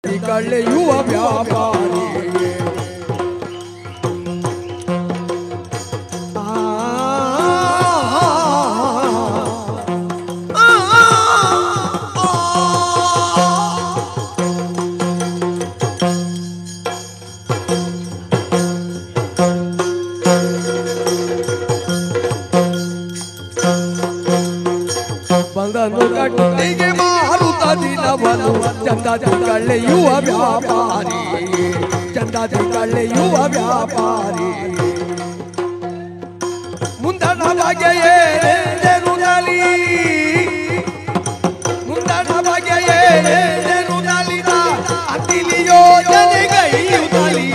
ಕಳೆಯುವ ವ್ಯಾಪಾರಿ. ಬಂದನು ಕಟ್ಟಿಗೆ ಮಾರುತ ದಿನವನು ಚಂದದಿ ಕಳೆಯುವ ವ್ಯಾಪಾರಿ, ಚಂದದಿ ಕಳೆಯುವ ವ್ಯಾಪಾರಿ. ಮುಂದಣ ಬಗೆಯೇನೆನುತ್ತಲಿ, ಮುಂದಣ ಬಗೆಯೇನೆನುತ್ತಲಿದ ಅತಿಲಿ ಯೋಜನೆಗೈಯುತ್ತಲಿ.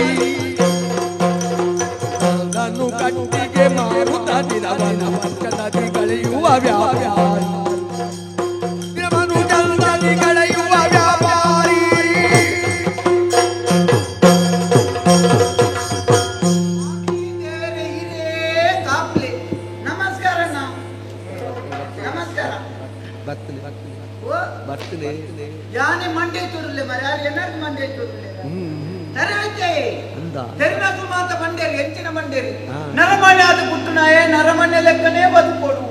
ಬಂದನು ಕಟ್ಟಿಗೆ ಮಾರುತ ದಿನವನು ಚಂದದಿ ಕಳೆಯುವ ವ್ಯಾಪಾರಿ, ಕಳೆಯುವ ವ್ಯಾಪಾರಿ. ನಮಸ್ಕಾರ ನಮಸ್ಕಾರ. ಯಾನೆ ಮಂಡೆ ಚೂರುಲೆ ಮರ, ಯಾರು ಏನಾರು ಮಂಡೆ ಚೂರುಲೆ ತೆರಿನಕು ಮಾತ ಮಂಡೇರಿ, ಹೆಚ್ಚಿನ ಮಂಡೇರಿ. ನರಮಾಣಿ ಆದ ಪುಟ್ಟುನಾಯೇ ನರಮಣ್ಯ ಲೆಕ್ಕನೇ ಬದುಕೋಡು,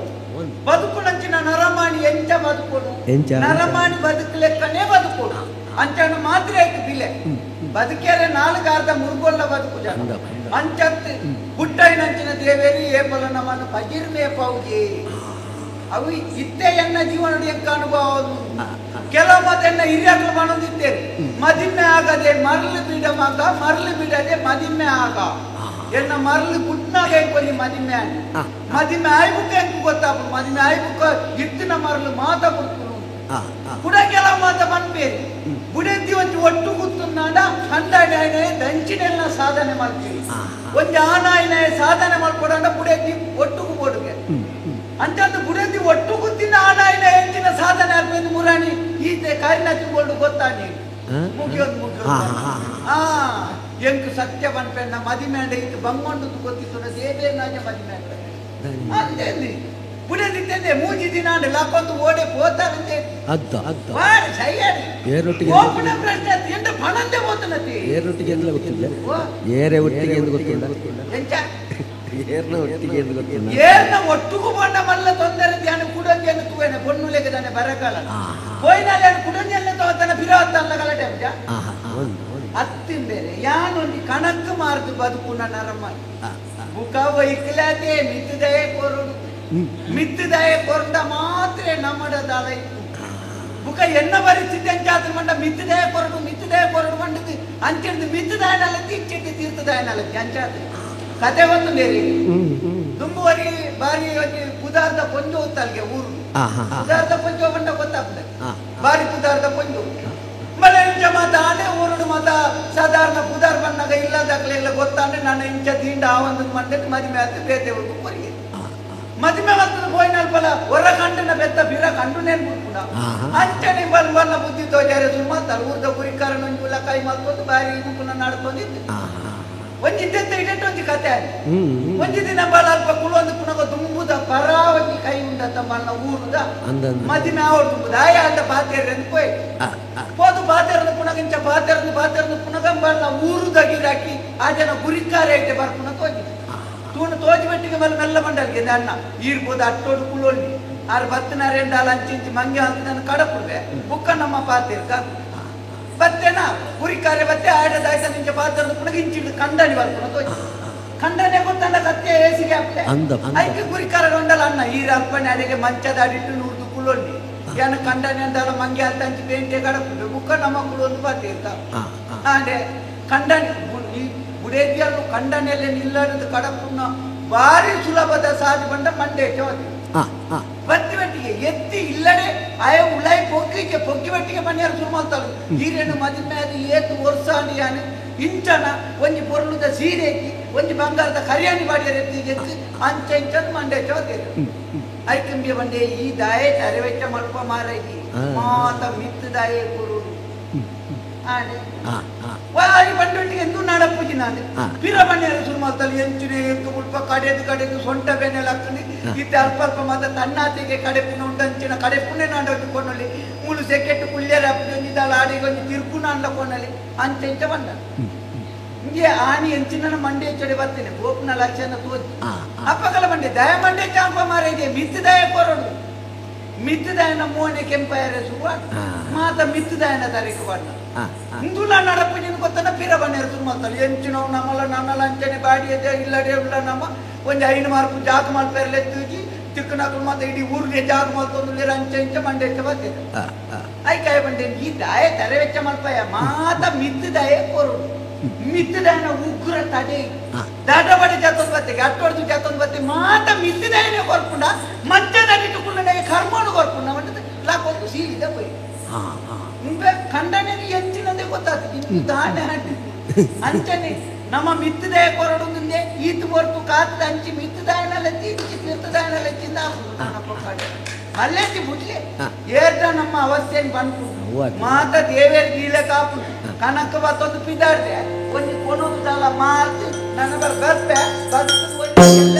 ಬದುಕುನಂಚಿನ ನರಮಾಣಿ ಎಂಚ ಬದುಕೋಡು, ನರಮಾಣಿ ಬದುಕು ಲೆಕ್ಕನೇ ಬದುಕೋಡು. ಅಂಚನ ಮಾತ್ರ ಆಯ್ತು ಬಿಲೆ ಬದುಕೇರೆ ನಾಲ್ಕಾರ್ಧ ಮುರುಗೊಲ್ಲ ಬದುಕು ಜನ ಅಂಚತ್ ಗುಟ್ಟೈನಂಚಿನ ದೇವೇರಿ ಏಪಲ ನಮ್ಮನ್ನು ಪಜಿರ್ ಮೇಪೌಜಿ. ಅವು ಇತ್ತೆ ಎನ್ನ ಜೀವನದ ಎಂಕ ಅನುಭವ. ಕೆಲವು ಮತ್ತೆನ್ನ ಹಿರಿಯಕ್ಲು ಮಾಡೋದಿತ್ತೇರಿ ಮದಿಮೆ ಆಗದೆ ಮರಳು ಬಿಡ ಮಗ, ಮರಳು ಬಿಡದೆ ಮದಿಮೆ ಆಗ. ಎನ್ನ ಮರಳು ಗುಟ್ನಾಗ ಎಂಕೊಂಜಿ ಮದಿಮೆ ಆಗಿ ಮದಿಮೆ ಆಯ್ಬುಕ್ಕ ಎಂಕು ಗೊತ್ತಾಪು, ಮದಿಮೆ ಆಯ್ಬುಕ್ಕ ಇತ್ತಿನ ಮರಳು ಮಾತ ಕೊಡ್ತು ಕುಡ. ಕೆಲವು ಮಾತ ಬನ್ಬೇರಿ ಬುಡೆದ್ದಿ ಒಂಜಿ ಒಟ್ಟು ಕೂತುನ್ನಾಡ ಕಂಡಾಯನ ದಂಚಿನೆಲ್ಲ ಸಾಧನೆ ಮಾಡ್ತೀವಿ. ಒಂಜಿ ಆನಾಯನ ಸಾಧನೆ ಮಾಡ್ಕೊಡಂಡ ಬುಡೆದ್ದಿ ಒಟ್ಟುಗು ಬೋಡುಗೆ ಅಂಚಂದು ಬುಡೆದ್ದಿ ಒಟ್ಟು ಕೂತಿನ ಆನಾಯನ ಎಂಚಿನ ಸಾಧನೆ ಆಗ್ಬೇಕು ಮುರಾಣಿ ಈತೆ ಕಾರಿನ ತಿಂಗಳು ಗೊತ್ತಾನಿ ಮುಗಿಯೋದು ಮುಗಿಯೋದು. ಆ ಎಂಕು ಸತ್ಯ ಬನ್ಪೆಣ್ಣ ಮದಿಮೆ ಅಂಡ ಇತ್ತು ಬಂಗೊಂಡು ಗೊತ್ತಿತ್ತು ದೇವೇನಾಜ ಮದಿಮೆ ಅಂದೆ ಬುಡೆದಿದ್ದೆ ಮೂಜಿ ದಿನ ಅಂಡ ಲಾಕೊಂದು ಓಡೆ ಪೋತಾರಂತೆ. ಪ್ರಶ್ನೆ ಎಂತ ಪಣಂದೆ ಹೋತನತಿ ಏರೊಟ್ಟಿಗೆ ಎಂದು ಗೊತ್ತಿಲ್ಲ, ಏರೆ ಒಟ್ಟಿಗೆ ಎಂದು ಗೊತ್ತಿಲ್ಲ, ಏರ್ನ ಒಟ್ಟಿಗೆ ಎಂದು ಗೊತ್ತಿಲ್ಲ. ಏರ್ನ ಒಟ್ಟುಗು ಬಣ್ಣ ಮಲ್ಲ ತೊಂದರೆ ಧ್ಯಾನ ಕುಡಂಜನ್ನು ತೂವೇನೆ ಪೊಣ್ಣುಲೆಗೆ ತಾನೆ ಬರಕಾಲ ಪೋಯ್ನಾಲೆ ಕುಡಂಜನ್ನ ತೋತನ ಬಿರಾವತ್ತಲ್ಲ ಗಲಾಟೆ ಅತ್ತಿನ ಬೇರೆ ಯಾನೊಂದು ಕಣಕ್ ಮಾರ್ದು ಬದುಕುನ ನರಮ ಬುಕ ವೈಕ್ಲತೆ ಮಿತ್ತದಯೇ ಕೊರಡು ಮಿತ್ತದಯೇ ಕೊರಂಡ ಮಾತ್ರ ನಮ್ಮಡದಾಲ ಇತ್ತು. ಬುಕ ಎನ್ನ ಪರಿಸ್ಥಿತಿ ಅಂಚಾತ್ರ ಮಂಡ ಮಿತ್ತದಯ ಕೊರಡು ಮಿತ್ತದಯ ಕೊರಡು ಮಂಡದು ಅಂಚಿಡ್ದು ಮಿತ್ತದಾಯನಲತ್ತಿ ಇಚ್ಚಿಟ್ಟು ತೀರ್ಥದಾಯನಲತ್ತಿ ಅಂಚಾತ್ರ ಕತೆ ಒಂದು ಬೇರೆ. ದುಂಬುವರಿ ಬಾರಿ ಒಂಜಿ ಪುದಾರ್ದ ಪೊಂಜು ಹೊತ್ತಲ್ಗೆ ಊರು ಪುದಾರ್ದ ಪೊಂಜು ಬಂಡ ಗೊತ್ತಾಗ್ತದೆ ಬಾರಿ ಪುದಾರ್ದ ಪೊಂಜು ಮಳೆ ಇಂಚ ಮಾತ ಆನೆ ಊರುಡು ಮಾತ ಸಾಧಾರಣ ಪುದಾರ್ ಬಣ್ಣಗ ಇಲ್ಲದಾಗಲೆಲ್ಲ ಗೊತ್ತಾಂಡೆ ನಾನು ಇಂಚ ದಿಂಡ ಆ ಒಂದು ಮಂಡಕ್ಕೆ ಮದಿಮೆ ಆಯ್ತು ಬೇತೆ ಊರು ಕೊರಿಗೆ ಮದಿಮೆ ಮತ್ತದ ಪೋಯಿನಲ್ಪಲ ಹೊರ ಕಂಡನ ಬೆತ್ತ ಬಿರ ಕಂಡು ನೇನ್ ಬಿಟ್ಕುಡ ಅಂಚನೆ ಬಲ್ ಬಲ್ಲ ಬುದ್ಧಿ ತೋಜಾರೆ ಸುಮಾತಲ್ ಊರ್ದ ಗುರಿಕಾರ ಒಂಜಿ ಕೈ ಮಲ್ಕೊಂಡು ಬಾರಿ ಮುಕ್ಕುನ ನಡ್ಕೊಂಡಿದ್ದು ಒಂಜಿ ಇದ್ದೆತ್ತ ಇಡೆಟ್ ಒಂಜಿ ಕತೆ ಆಗಿ ಒಂಜಿ ದಿನ ಬಲ ಅಲ್ಪ ಕುಳೊಂದು ಪುನಗ ತುಂಬುದ ಪರ ಒಂಜಿ ಕೈ ಉಂಡತ್ತ ಮಲ್ಲ ಊರುದ ಮದಿಮೆ ಆವಡ್ ತುಂಬುದ ಆಯ ಅಂತ ಪಾತೇರಿ ಪೋಯ್ ಪೋದು ಪಾತೇರನ್ನು ಪುನಗ ಇಂಚ ಪಾತೇರನ್ನು ಪಾತೇರನ್ನು ಪುನಗ ಬಲ್ಲ ಊರುದ ಗಿರಾಕಿ ಆ ಜನ ಗುರಿಕಾರ ಐತೆ ಬರ್ಪುನ ತೋಜಿ ತೂಣ ತೋಜಿ ಮಟ್ಟಿಗೆ ಮೇಲೆ ಮೆಲ್ಲ ಮಂಡಲ್ಗೆ ಅಣ್ಣ ಈರ್ಬೋದು ಅಟ್ಟೋಡು ಕುಳೊಳ್ಳಿ ಆರು ಬತ್ತನಾರ ಎಂಡಾಲ ಅಂಚಿಂಚಿ ಮಂಗೆ ಅಂತ ನಾನು ಕಡಪುಡ್ವೆ ಬುಕ್ಕ ನಮ್ಮ ಪಾತೇರ್ಕ ಬತ್ತೇನಾ ಗುರಿಕಾರೆ ಬತ್ತೆ ಆಡದಾಯ್ತ ನಿಂಚ ಪಾತ್ರ ಪುನಗ ಇಂಚಿಡು ಕಂಡನಿ ಬರ್ಪುನ ತೋಜಿ ಕಂಡನೆ ಗೊತ್ತಂಡ ಕತ್ತೆ ಏಸಿಗೆ ಅಪ್ಲೆ ಐಕೆ ಗುರಿಕಾರ ಒಂಡಲ ಅಣ್ಣ ಈರ ಅಪ್ಪಣೆ ಅಡಿಗೆ ಮಂಚದ ಅಡಿಟ್ಟು ನೂರ್ದು ಕುಳೊಳ್ಳಿ ಏನ ಕಂಡನೆ ಅಂದಾಲ ಮಂಗೆ ಅಂತ ಅಂಚಿ ಪೇಂಟೆ ಕಡಪುಡ್ವೆ ಬುಕ್ಕ ನಮ್ಮ ಕುಳೊಂದು ಬಾತೀರ್ತ ಆಂಡೆ ಕಂಡನಿ ಈ ಬುಡೇದಿಯನ್ನು ಕಂಡನೆಲ್ಲ ನಿಲ್ಲದು ಕಡಪುನ ಭಾರಿ ಸುಲಭದ ಸಾಧಿ ಬಂಡ ಮಂಡೆ ಚೋದಿ ಬತ್ತಿ ಬಟ್ಟಿಗೆ ಎತ್ತಿ ಇಲ್ಲಡೆ ಆಯ ಉಳಾಯಿ ಪೊಕ್ಕಿಗೆ ಪೊಕ್ಕಿ ಬಟ್ಟಿಗೆ ಮನೆಯವರು ಶುರು ಮಾಡ್ತಾರೆ ಹೀರೇನು ಮದಿಮೆ ಅದು ಏತು ವರ್ಷ ಯಾನು ಇಂಚನ ಒಂಜಿ ಪೊರ್ಲುದ ಸೀರೆ ಒಂಜಿ ಬಂಗಾರದ ಕರಿಯಾಣಿ ಬಾಡಿಯರ್ ಎತ್ತಿ ಎತ್ತಿ ಅಂಚ ಇಂಚನ ಮಂಡೆ ಚೋದಿ ಐಕಂಬಿಯ ಬಂಡೆ ಈ ದಾಯೆ ತರವೆಚ್ಚ ಮಲ್ಪ ಮಾರೈತಿ ಮಾತ ಮಿತ್ತು ದಾಯೆ ಕುರುಡು ಆನೆ ವಾರಿ ಬಂಡೊಟ್ಟಿಗೆ ಎಂದು ನಾಡಪ್ಪುಜಿ ನಾನು ಪಿರ ಮನೆಯವರು ಶುರು ಮಾಡ್ತಾರೆ ಎಂಚುನೆ ಎಂಕು ಮುಲ್ಪ ಕಡೆದು ಕಡೆದು ಸೊಂಟ ಬೆನ್ನೆಲ್ಲ ಹಾಕೊಂಡು ಇತ್ತೆ ಅಲ್ಪ ಅಲ್ಪ ಮಾತ ತನ್ನಾತಿಗೆ ಕಡೆಪುನ ಉಂಡಂಚಿನ ಕಡೆಪುನೆ ನಾಡೊಟ್ಟು ಕೊಂಡೊಳ್ಳಿ ಮೂಲು ಸೆಕೆಟ್ ಕುಳ್ಳ್ಯರ ಒಂಜಿ ಆಡಿಗೊಂಜಿ ತಿರ್ಪುನ ಅಲ್ಲ ಕೊನಲಿ ಅಂಚೆಂಚ ಬಂದ ಇಂಗೆ ಆಣಿ ಎಂಚಿನ ಮಂಡೆ ಚಡೆ ಬರ್ತೇನೆ ಗೋಪುನ ಲಕ್ಷಣ ತೋಜಿ ಅಪ್ಪಗಲ ಮಂಡೆ ದಯ ಮಂಡೆ ಚಾಂಪ ಮಾರ ಇದೆ ಮಿತ್ತು ದಯ ಕೊರಡು ಮಿತ್ತು ದಯನ ಮೋನೆ ಕೆಂಪಾಯರ ಸುವ ಮಾತ ಮಿತ್ತು ದಯನ ತರೀಕು ಬಣ್ಣ ಇಂದುಲ ನಡಪು ನಿನ್ ಗೊತ್ತನ ಪಿರ ಬಣ್ಣ ಸುಮ್ಮತ್ತಲ್ಲ ಎಂಚಿನವು ನಮ್ಮಲ್ಲ ನನ್ನಲ್ಲ ಅಂಚನೆ ಬಾಡಿ ಇಲ್ಲಡೆ ಇಲ್ಲ ನಮ್ಮ ಒಂಜಿ 5 ಮಾರ್ಕು ಜಾಗ ಮಲ್ಪೆರ್ಲೆ ತೂಜಿ ತಿಕ್ಕನಕುಲು ಮಾತ ಇಡೀ ಊರಿಗೆ ಜಾಗ ಮಲ್ತೊಂದು ಅಂಚೆ ಇಂಚ ಮಂಡೆ ಹೆಚ್ಚ ಬರ್ತೇನೆ ಐಕಾಯ ಬಂಡೆ ಈ ದಾಯ ತರೆ ವೆಚ್ಚ ಮಲ್ಪಯ ಮಾತ ಮಿತ್ತು ದಯ ಕೊರಡು ಮಿತ್ತದಾಯನ ಉಗ್ರ ತಡೆ ದಾಟಬಡೆ ಜಾತೊಂದು ಬತ್ತೆ ಅಟ್ಟೊಡ್ದು ಜಾತೊಂದು ಬತ್ತೆ ಮಾತ ಮಿತ್ತದಾಯನೆ ಕೊರ್ಪುಂಡ ಮಂಚದಡಿಟ್ಟುಕೊಂಡ ಕರ್ಮನು ಕೊರ್ಪುಂಡ ಮಂಟದ ಲಾಕೊಂದು ಸೀದ ಪೋಯಿ ಇಂಬೆ ಖಂಡನೆ ಎಂಚಿನಂದೆ ಗೊತ್ತಾಗ್ತದೆ ಇಂದು ದಾನೆ ಅಂಚನೆ ನಮ್ಮ ಮಿತ್ತದಾಯ ಕೊರಡುಂದೆ ಈತು ಹೊರತು ಕಾತದ ಅಂಚಿ ಮಿತ್ತದಾಯನಲ್ಲ ಇಂಚಿ ಮಿತ್ತದಾಯನಲ್ಲ ಚಿಂದ ಅಲ್ಲೆಂಚಿ ಬುಡ್ಲೆ ಏರ್ಟ ನಮ್ಮ ಅವಸ್ಥೆಯನ್ನು ಬಂತು ಮಾತ ದೇವೇರ್ ಗೀಲೆ ಕಾಪು ಕನಕ ಬತ್ತೊಂದು ಪಿದಾಡ್ದೆ ಒಂಜಿ ಕೊನೊಂದು ದಾಲ ಮಾರ್ತು ನನ್ನ ಬರ್ಪೆ ಬಂದು ಎಲ್ಲ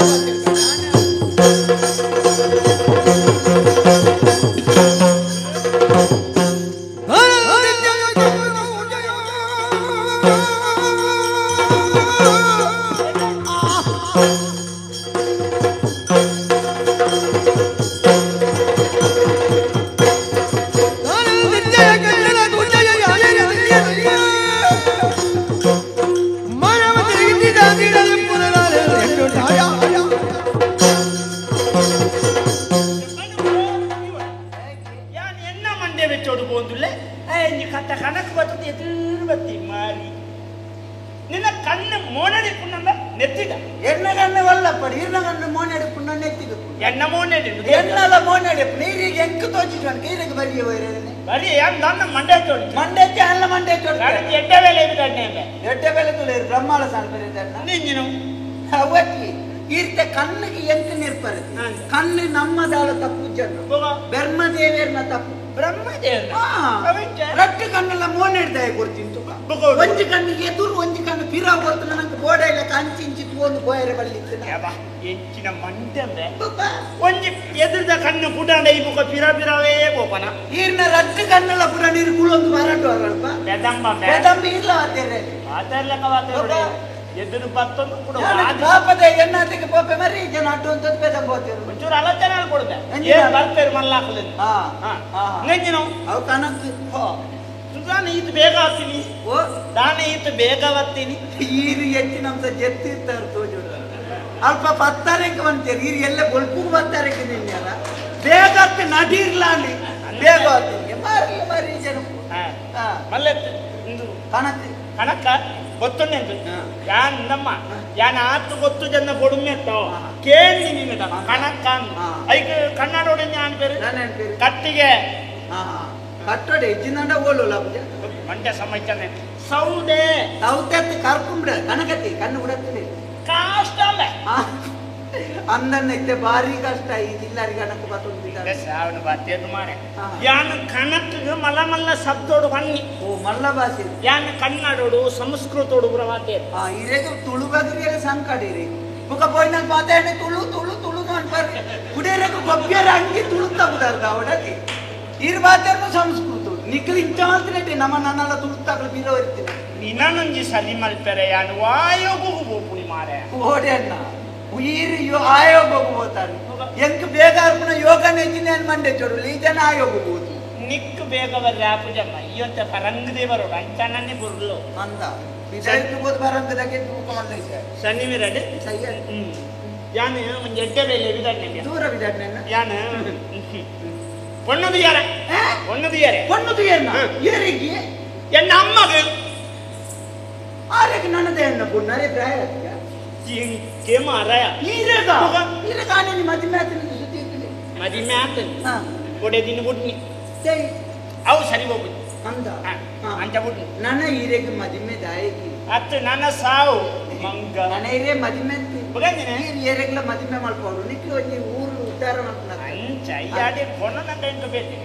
ಕಣ್ಣಿಗೆ ಎಂತ ನಿರ್ಪರ ಕಣ್ಣು ನಮ್ಮ ದಾಳ ತಪ್ಪು ಜನ ಬ್ರಹ್ಮದೇವೇರ್ನ ತಪ್ಪು ಬ್ರಹ್ಮದೇವ ರಟ್ಟು ಕಣ್ಣೆಲ್ಲ ಮೋನೆಡ್ದಾಯ ಕೊಡ್ತೀನಿ ಒಂಜಿ ಕಣ್ಣಿಗೆ ಎದುರು ಒಂಜಿ ಕಣ್ಣು ಪಿರ ಕೊಡ್ತು ನನಗೆ ಬೋಡ ಇಲ್ಲ ಕಂಚಿ ಇಂಚಿ ತೂಂದು ಬೋಯರೆ ಬಳ್ಳಿತ್ತು ಎಂಚಿನ ಮಂಡೆ ಅಂದ್ರೆ ಒಂಜಿ ಎದುರ್ದ ಕಣ್ಣು ಪುಟಾಂಡ ಈ ಮುಖ ಪಿರ ಪಿರವೇ ಬೋಪನ ಈರ್ನ ರಟ್ಟು ಕಣ್ಣೆಲ್ಲ ಪುರ ನೀರು ಕುಳೊಂದು ಮಾರಾಟ ಅಲ್ಪ ಬೆದಂಬ ಬೆದಂಬ ಇಲ್ಲ ವಾತೇರೆ ವಾತೇರ್ಲಕ್ಕ ವಾತೇರೆ ಎದುರು ಬತ್ತೊಂದು ಕೂಡ ಪಾಪದ ಎಣ್ಣಾತಿಗೆ ಪೋಪೆ ಮರಿ ಜನ ಅಡ್ಡು ಅಂತ ಬೆದಂಬ ಹೋಗ್ತೇವೆ ಒಂಚೂರು ಆಲೋಚನೆ ಕೊಡುತ್ತೆ ಏನ್ ಬರ್ತೇವೆ ಮಲ್ಲಾಕಲು ನೆಂಜಿನ ಅವು ಕನಕ್ ದಾನೆ ಈತ ಬೇಗ ಆಗ್ತೀನಿ ಓ ದಾನೆ ಈತ ಬೇಗ ಬರ್ತೀನಿ ಈರು ಹೆಚ್ಚಿನಂಶ ಜೆತ್ತಿರ್ತಾರೆ ತೋಜು ಅಲ್ಪ ಪತ್ತಾರಕ್ಕೆ ಬಂತೀರಿ ಈರು ಎಲ್ಲ ಬೊಲ್ಪು ಬತ್ತಾರಕ್ಕೆ ನಿನ್ನೆಲ್ಲ ಬೇಗ ಆಗ್ತದೆ ನಡೀರ್ಲಾಲಿ ಬೇಗ ಆಗ್ತೀನಿ ಮಾರಿ ಮಾರಿ ಜನ ಮಲ್ಲೆ ಕಣಕ್ ಕಣಕ್ಕ ಗೊತ್ತುಂಟು ಯಾನ್ ನಮ್ಮ ಯಾನ್ ಆತು ಗೊತ್ತು ಜನ ಕೊಡುಮೆ ಕೇಳಿ ನಿನ್ನ ಕಣಕ್ಕ ಐಕ್ ಕನ್ನಡೋಡೆ ഞാൻ പേര് ಕಟ್ಟಿಗೆ ಕಟ್ಟೋಡೆ ಇಜ್ಜಿನಂಡ ಓಲೋಲ ಮಂಡ್ಯ ಸಮಯ್ತಾನೆ ಸೌದೆ ಸೌದೆ ಕರ್ಕೊಂಬಿಡ ಕಣಕತ್ತಿ ಕಣ್ಣು ಬಿಡತ್ತದೆ ಕಷ್ಟ ಅಲ್ಲ ಅಂದನ್ನಕ್ಕೆ ಭಾರಿ ಕಷ್ಟ ಈ ಜಿಲ್ಲಾರಿಗೆ ಕಣಕ್ಕೆ ಬರ್ತದೆ ಅವನು ಬಾತ್ಯದು ಮಾರೆ ಯಾನ್ ಕಣಕ್ಕೆ ಮಲ್ಲ ಮಲ್ಲ ಶಬ್ದೋಡು ಬನ್ನಿ ಓ ಮಲ್ಲ ಭಾಷೆ ಯಾನ್ ಕನ್ನಡೋಡು ಸಂಸ್ಕೃತೋಡು ಪುರ ಮಾತೆ ಇರೇಗ ತುಳು ಬಗ್ರಿಯ ಸಂಕಡಿರಿ ಮುಖ ಪೋಯ್ನಾಗ ಮಾತಾಡಿ ತುಳು ತುಳು ತುಳು ಅನ್ಪಾರೆ ಕುಡಿಯರಕ್ಕೆ ಗೊಬ್ಬಿಯರ ಅಂಗಿ ತುಳುತ್ತ ಬಿಡಾರ್ದ ಅವಡತಿ ಇರ್ ಮಾತಾಡ್ನು ಸಂಸ್ಕೃತ ನಿಕ್ಲು ಇಂಚ ಮಾತ್ರ ನಮ್ಮ ನನ್ನೆಲ್ಲ ತುಳುತ್ತಾಗಲು ಬೀರೋ ಇರ್ತೀನಿ ನಿನ್ನೊಂಜಿ ಸಲಿ ಮಲ್ಪೆರೆ ಯಾನು ವಾಯೋಗು ಪೋಪುಣಿ ಮಾರೆ ಓಡೆ ಅಣ್ಣ ಉಯಿರು ಯೋ ಆಯೋಗ ಹೋಗ್ತಾನೆ ಎಂಕ್ ಬೇಗ ಅರ್ಪಣ ಯೋಗ ನೆಚ್ಚಿನ ಮಂಡೆ ಚೊಡಲು ಈ ಜನ ಆಯೋಗ ಹೋಗುದು ನಿಕ್ ಬೇಗ ಬರ್ರೆ ಆಪುಜಮ್ಮ ಇವಂತ ಪರಂಗದೇವರು ಅಂಚನನ್ನೇ ಬುರ್ಲು ಅಂದ ಬಿಜಾಯ್ತು ಬರಂಗದಾಗೆ ತೂಕ ಮಲ್ಲ ಶನಿವಾರ ಸಯ್ಯ ಯಾನು ಒಂದು ಎಡ್ಡೆ ಬೇಲೆ ವಿಧಾನ ದೂರ ವಿಧಾನ ಯಾನು பொண்ணுது யார பொண்ணுது யாரு பொண்ணுது என்ன ಏರಿಗೆ ಎನ್ನ ಅಮ್ಮಗೆ ಆರೆಗೆ ನನ್ನದೇ ಎನ್ನ ಪುಣ್ಣಾರೆ ಪ್ರಾಯ ಜಿಂಕೆ ಮಾರಾಯ ಈರೆಗ ಈರೆಗ ಆನೆ ಮದಿಮೆ ಆತನ ಸುದ್ದಿ ಇರ್ತದೆ ಮದಿಮೆ ಆತನ ಕೊಡೆ ದಿನ ಬುಡ್ನಿ ಸರಿ ಅವು ಸರಿ ಹೋಗುದು ಅಂದ ಅಂಚ ಬುಡ್ನಿ ನನ್ನ ಈರೆಗೆ ಮದಿಮೆ ದಾಯಕಿ ಅತ್ತು ನನ್ನ ಸಾವು ಮಂಗ ನನ್ನ ಈರೆ ಮದಿಮೆ ಬಗಂದಿನ ಏರೆಗ್ಲ ಮದಿಮೆ ಮಾಡ್ಕೊಂಡು ನಿಕ್ಲು ಒಂಜಿ ಊರು ಉದ್ಧಾರ ಮಾಡ್ಕೊಂಡು ಅಂಚ ಇಯಾಡೆ ಕೊನ ನಂಗೆ ಎಂತ ಬೇಕು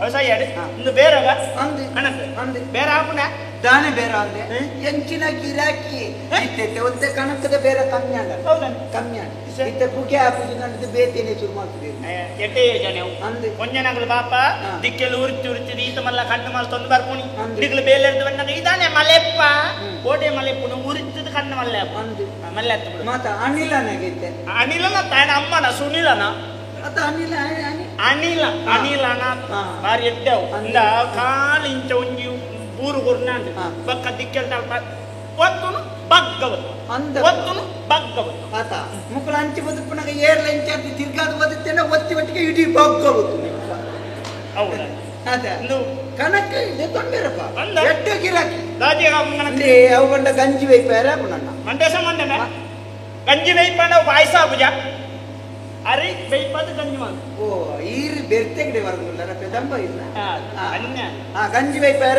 ಅವು ಸಹ ಇಯಾಡೆ ಇನ್ನು ಬೇರೆಗ ಅಂದು ಕಣಕ್ ಅಂದು ಬೇರೆ ಆಪುನ ದಾನೆ ಬೇರೆ ಅಂದೆ ಎಂಚಿನ ಗಿರಾಕಿ ಇತ್ತೆ ಒಂತೆ ಕಣಕದ ಬೇರೆ ಕಮ್ಮಿ ಅಂಡ ಕಮ್ಮಿ ಅಂಡ ಇತ್ತೆ ಪುಗೆ ಆಪುಜಿ ನಂದು ಬೇತೇನೆ ಶುರು ಮಾಡ್ತಿದೆ ಎಟ್ಟೆ ಜನ ಅಂದೆ ಒಂಜನಗಳು ಪಾಪ ದಿಕ್ಕೆಲ್ಲ ಉರಿತಿ ಉರಿತಿ ಈತ ಮಲ್ಲ ಕಣ್ಣು ಮಲ್ ತೊಂದು ಬರ್ಪುಣಿ ದಿಕ್ಲು ಬೇಲೆರ್ದು ಬಂದಾಗ ಇದಾನೆ ಮಲೆಪ್ಪ ಕೋಟೆ ಮಲೆಪ್ಪುನು ಉರಿತದ ಕಣ್ಣು ಮಲ್ಲ ಅಂದು ಮಲ್ಲೆ ಹತ್ತು ಬಿಡು ಮಾತ ಅನಿಲನಾಗೈತೆ ಅನಿಲನ ತಾಯನ ಅಮ್ಮನ ಸುನಿಲನ ಅತ್ತ ಅನಿಲ ಅನಿಲ ಅನಿಲನ ಬಾರಿ ಎಡ್ಡೆವು ಅಂದ ಕಾಲು ಇಂಚ ಒಂಜಿ ಬೂರು ಗುರ್ನಾಂಡ್ ಬಕ್ಕ ದಿಕ್ಕೆಲ್ ತಲ್ಪ ಒತ್ತುನು ಬಗ್ಗವತ್ತು ಅಂದ ಒತ್ತುನು ಬಗ್ಗವತ್ತು ಆತ ಮುಕ್ಕಳ ಅಂಚಿ ಬದುಕುನಾಗ ಏರ್ಲ ಇಂಚಾರ್ಜಿ ತಿರ್ಗಾದ ಬದುಕ್ತೇನೆ ಒತ್ತಿ ಒಟ್ಟಿಗೆ ಇಡೀ ಬಗ್ಗವತ್ತು ಹೌದಾ ಅದ ಕಣಕ್ಕೆ ಇದೆ ತೊಂದರೆಪ್ಪ ಎಟ್ಟು ಗಿರಾಕಿ ದಾಜಿ ಅವು ಬಂಡ ಗಂಜಿ ವೈಪಾರ ನನ್ನ ಮಂಡೇಶ ಮಂಡನೆ ಗಂಜಿ ವೈಪಾಂಡ ಪಾಯಸ ಪೂಜಾ ಅರೆ ಬೈಪಾದ ಗಂಜಿ ಮಾಡು ಓ ಈರ್ ಬೆರ್ತೆಗಡೆ ವರಂಗುಲ್ಲರ ಪೆದಂಬ ಇಲ್ಲ ಅನ್ಯ ಆ ಗಂಜಿ ವೈಪಾರ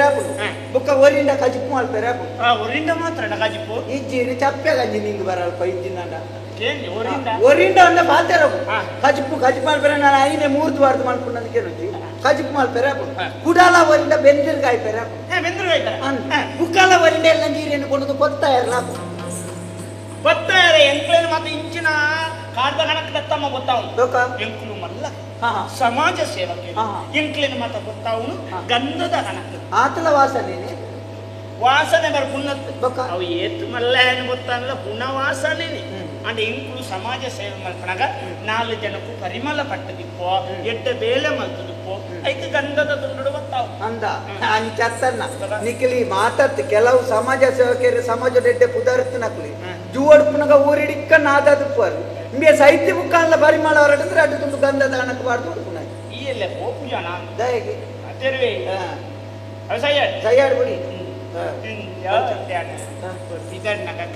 ಬುಕ್ಕ ಒರಿಂಡ ಕಜಿಪ್ಪು ಮಲ್ಪೆರ ಆ ಒರಿಂಡ ಮಾತ್ರ ಕಜಿಪ್ಪು ಇಜ್ಜಿ ಚಪ್ಪೆ ಗಂಜಿ ನಿಂಗೆ ಬರಲ್ಪ ಇಜ್ಜಿನಂಡ ಏನು ಒರಿಂಡ ಒರಿಂಡ ಅಂದ ಪಾತೆರ ಕಜಿಪ್ಪು ಕಜಿಪ್ಪು ಮಲ್ಪೆರ ನಾನು ಐನೆ ಮೂರ್ತು ವಾರ್ದು ಮಲ್ಪುಂಡಂದು ಕೇಳುಜಿ ಕಜಿಪ್ಪು ಮಲ್ಪೆರ ಕುಡಾಲ ಒರಿಂಡ ಬೆಂದಿರ್ಗಾಯಿ ಪೆರ ಬೆಂದಿರ್ಗಾಯಿ ಬುಕ್ಕಾಲ ಒರಿಂಡ ಎಲ್ಲ ನೀರೇನು ಕೊಂಡು ಕೊತ್ತಾ ಇರಲ್ಲ ಗೊತ್ತಾರೆ ಎಂಕ್ಲೇನು ಮತ್ತೆ ಇಂಚಿನ ಕಾಡ್ದ ಕಣಕ್ ದತ್ತಮ್ಮ ಗೊತ್ತಾವನು ಎಂಕ್ಲು ಮಲ್ಲ ಸಮಾಜ ಸೇವಕ ಎಂಕ್ಲೇನು ಮಾತ ಗೊತ್ತಾವನು ಗಂಧದ ಕಣಕ್ ಆತಲ ವಾಸನೆ ವಾಸನೆ ಬರ್ ಪುಣ್ಣತ್ ಅವು ಏತು ಮಲ್ಲ ಏನು ಗೊತ್ತಾನಲ್ಲ ಪುಣ ವಾಸನೆ ಅಂಡ್ ಎಂಕ್ಲು ಸಮಾಜ ಸೇವೆ ಮಲ್ಪನಾಗ ನಾಲ್ಕು ಜನಕ್ಕೂ ಪರಿಮಳ ಪಟ್ಟದಿಪ್ಪೋ ಎಡ್ಡ ಬೇಲೆ ಮಲ್ತದಿಪ್ಪೋ ಐಕ್ ಗಂಧದ ತುಂಡು ಗೊತ್ತಾವು ಅಂದ ಅಂಚತ್ತನ್ನ ನಿಖಲಿ ಮಾತಾಡ್ತ ಕೆಲವು ಸಮಾಜ ಸೇವಕರು ಸಮಾಜದ ಎಡ್ಡೆ ಪುದಾರ್ತ ನಕಲಿ ಜೂವಡ್ಪುನಗ ಊರಿಡಿಕ್ಕ ನಾದದುಪ್ಪರು ಇಂಬೆ ಸಾಹಿತ್ಯ ಬುಕ್ಕಾನ್ಲ ಪರಿಮಳ ಹೊರಟಂದ್ರೆ ಅಡ್ಡು ತುಂಡು ಗಂಧದ ಹಣಕ್ಕೆ ಬಾರ್ದು ಉಡ್ಪುನ ಈ ಎಲ್ಲ ಪೋಪು ಜನ ದಯಗೆ ಅತೆರುವೆ ಸಯ್ಯಾಡ್ ಬಿಡಿ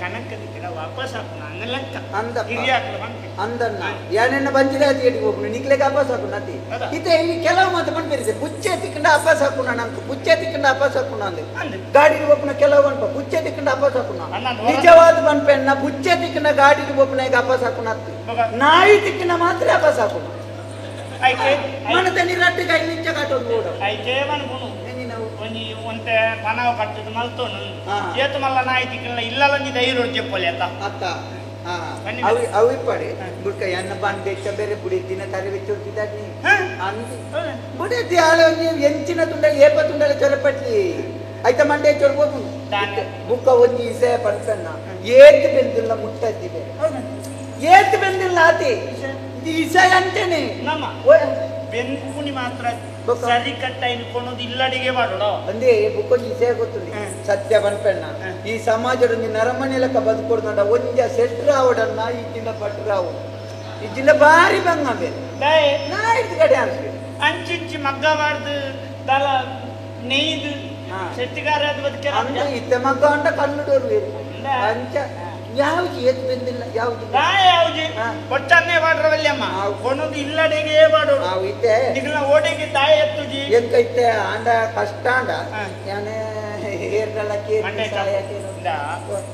ಕಣಕ್ಕ ದಿಕ್ಕಿನ ವಾಪಸ್ ಹಾಕುನ ಅನ್ನ ಲೆಕ್ಕ ಅಂದ ಹಿರಿಯಾಕ್ಲು ಅಂದನ್ನ ಯಾನೆನ್ನ ಬಂಜಿಲೆ ಅತಿ ಎಡಿ ಹೋಗುಣ ನಿಕ್ಲೆಗೆ ಅಪಾಸ್ ಹಾಕುನ ಅತಿ ಇತ್ತೆ ಈ ಕೆಲವು ಮಾತು ಪನ್ಪೇರಿದೆ ಪುಚ್ಚೆ ತಿಕ್ಕಂಡ ಅಪಾಸ್ ಹಾಕುಣ ನಂಗೆ ಪುಚ್ಚೆ ತಿಕ್ಕಂಡ ಅಪಾಸ್ ಹಾಕುಣ ಅಂದೆ ಗಾಡಿಗೆ ಹೋಗುಣ ಕೆಲವು ಪನ್ಪ ಪುಚ್ಚೆ ತಿಕ್ಕಂಡ ಅಪಾಸ್ ಹಾಕುಣ ನಿಜವಾದ ಪನ್ಪೆನ್ನ ಪುಚ್ಚೆ ತಿಕ್ಕಂಡ ಗಾಡಿಗೆ ಹೋಗುಣ ಈಗ ಅಪಾಸ್ ಹಾಕುಣ ಅತ್ತಿ ನಾಯಿ ತಿಕ್ಕಂಡ ಮಾತ್ರ ಅಪಾಸ್ ಹಾಕುಣ ಮನದ ನೀರಟ್ಟು ಕೈ ನಿಂಚ ಕಾಟೋದು ಓಡ ಐಕೆ ಮನ್ಪುನು ಒಂಜಿ ಒಂತೆ ಪನಾವ್ ಕಟ್ಟದು ಮಲ್ತೋನು ಏತು ಮಲ್ಲ ನಾಯಿ ತಿಕ್ಕಲ್ಲ ಇಲ್ಲಲೊಂಜಿ ಧೈರ್ಯ ಚೆಪ್ಪೊಲಿ ಅತ್ತ ಅತ್ತ ಅವು ಅವು ಇಪ್ಪಡೆ ಬುಡ್ಕ ಎನ್ನ ಬಂಡೆಚ್ಚ ಬೇರೆ ಬುಡಿ ದಿನ ತರೆ ಬೆಚ್ಚೊಡ್ತಿದ್ದಾನೆ ಅಂದು ಬುಡಿ ದ್ಯಾಳ ಒಂಜಿ ಎಂಚಿನ ತುಂಡಲಿ ಏಪ ತುಂಡಲಿ ಚೊರಪಟ್ಲಿ ಐತ ಮಂಡೆ ಚೊಡ್ಬೋದು ಬುಕ್ಕ ಒಂಜಿ ಇಸೆ ಪಡ್ಸಣ್ಣ ಏತ್ ಬೆಂದಿಲ್ಲ ಮುಟ್ಟದ್ದಿ ಬೇರೆ ಏತ್ ಬೆಂದಿಲ್ಲ ಆತಿ ಇಸೆ ಅಂತೇನೆ ನಮ್ಮ ಬೆನ್ಪುಣಿ ಮಾತ್ರ ಸರಿ ಕಟ್ಟ ಇನ್ಕೊಳೋದು ಇಲ್ಲಡಿಗೆ ಮಾಡೋಣ ಅಂದೇ ಬುಕ್ಕೊಂಜಿ ಇಸೆ ಗೊತ್ತುಂಡಿ ಸತ್ಯ ಪನ್ಪೆಣ್ಣ ಈ ಸಮಾಜದ ನರಮನೆ ಲೆಕ್ಕ ಬದುಕೊಡ್ದಂಡ ಒಂಜ ಸೆಟ್ರಾವಡನ್ನ ಈ ಜಿಲ್ಲ ಪಟ್ರಾವು ಈ ಜಿಲ್ಲ ಬಾರಿ ಬಂಗ ಬೇರೆ ನಾ ಇದ್ ಕಡೆ ಅನ್ಸ್ಬೇಕು ಅಂಚಿಂಚಿ ಮಗ್ಗ ಮಾಡ್ದು ದಲ ನೇಯ್ದು ಸೆಟ್ಟಿಗಾರ ಅದು ಬದುಕೆ ಇತ್ತೆ ಮಗ್ಗ ಅಂಡ ಕಣ್ಣುಡೋರು ಅಂಚ ಯಾವ್ದು ಏತ್ ಬೆಂದಿಲ್ಲ ಯಾವ್ದು ಯಾವ್ದು ಕೊಟ್ಟನ್ನೇ ಮಾಡ್ರವಲ್ಲಮ್ಮ ಕೊನೊಂದು ಇಲ್ಲಡೆಗೆ ಮಾಡೋದು ನಾವು ಇತ್ತೆ ನಿಗ್ಲ ಓಡೆಗೆ ತಾಯಿ ಎತ್ತುಜಿ ಎಂತ ಇತ್ತೆ ಆಂಡ ಕಷ್ಟ ಅಂಡ ಯಾನೆ ಹೇರ್ಗಲ್ಲ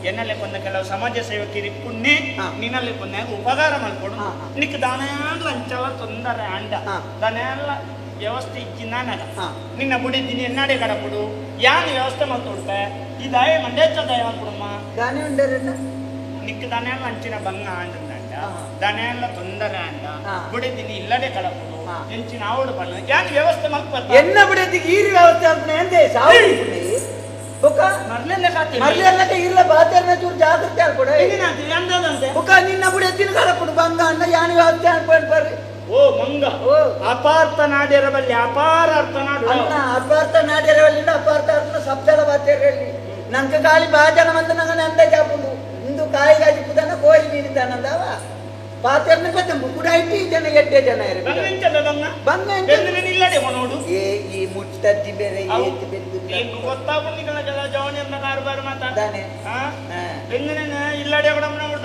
ಎನ್ನಲೆ ಕೊಂದ ಕೆಲವು ಸಮಾಜ ಸೇವಕಿರಿ ಪುಣ್ಯ ನಿನ್ನಲ್ಲಿ ಕೊಂದ ಉಪಕಾರ ಮಾಡ್ಕೊಡು ನಿಕ್ ದಾನ ಅಂಚಲ ತೊಂದರೆ ಅಂಡ ದಾನ ಎಲ್ಲ ವ್ಯವಸ್ಥೆ ಇಜ್ಜಿ ನಾನಗ ನಿನ್ನ ಬುಡಿದ್ದೀನಿ ಎನ್ನಾಡೆ ಕಡಪುಡು ಯಾನ್ ವ್ಯವಸ್ಥೆ ಮಾಡ್ತೊಡ್ತೆ ಈ ದಾಯ ಮಂಡೇಚ ದಯ ಮಾಡ್ಕೊಡಮ್ಮ ದಾನೆ ಉಂಡರನ್ನ ನಿಕ್ ದಾನೆಲ್ಲ ಅಂಚಿನ ಬಂಗ ಅಂಡ ದಾನೆಲ್ಲ ತೊಂದರೆ ಅಂಡ ಬುಡಿದ್ದೀನಿ ಇಲ್ಲಡೆ ಕಡಪುಡು ಎಂಚಿನ ಆವಡು ಬಣ್ಣ ಯಾನ್ ವ್ಯವಸ್ಥೆ ಮಲ್ಪ ಎನ್ನ ಬಿಡದಿಗೆ ಈ ವ್ಯವಸ್ಥೆ ಅಂತ ಎಂದೆ ಸಾವು ಬುಕ್ಕ ಮರ್ಲೆಲ್ಲ ಕಾತಿ ಮರ್ಲೆಲ್ಲ ಇಲ್ಲ ಬಾತೆರ್ನ ಚೂರು ಜಾಗೃತಿ ಆಲ್ಕೊಡ ಅಂದಂತೆ ಬುಕ್ಕ ನಿನ್ನ ಬುಡಿದ್ದೀನಿ ಕಡಪುಡು ಬಂಗ ಅನ್ನ ಯಾನ್ ವ್ಯವಸ್ಥೆ ಅನ್ಕೊಂಡು ಬರ್ರಿ ಓ ಮಂಗ ಅಪಾರ್ಥ ನಾಡ್ಯರಬಲ್ಲಿ ಅಪಾರ ಅರ್ಥ ನಾಡು ಅಣ್ಣ ಅಪಾರ್ಥ ನಾಡ್ಯರಬಲ್ಲಿ ಅಪಾರ್ಥ ಅರ್ಥ ಶಬ್ದಲ ಬಾತೆರಲ್ಲಿ ನಂಗೆ ಖಾಲಿ ಬಾಜನ ಮಂದ ನಂಗೆ ಅಂದಾಜ್ ಹಾಕೊಂಡು ಇಂದು ಕಾಯಿ ಗಾಜಿ ಪುದನ ಕೋರಿ ನೀಡಿದ್ದಾನಂದವ ಪಾತೆರ್ನ ಬೆತ್ತಂಬು ಕೂಡ ಇಟ್ಟು ಈ ಜನ ಎಡ್ಡೆ ಜನ ಬಂಗ ಇಲ್ಲಡೆ ನೋಡು ಏ ಈ ಮುಟ್ಟಜ್ಜಿ ಬೇರೆ ಏತ್ ಬೆಂದು ಗೊತ್ತಾಗುಂಡಿಗಳ ಜವನಿಯನ್ನ ಕಾರುಬಾರು ಮಾತಾಡ್ತಾನೆ ಬೆಂದಿನ ಇಲ್ಲಡೆ ಕೂಡ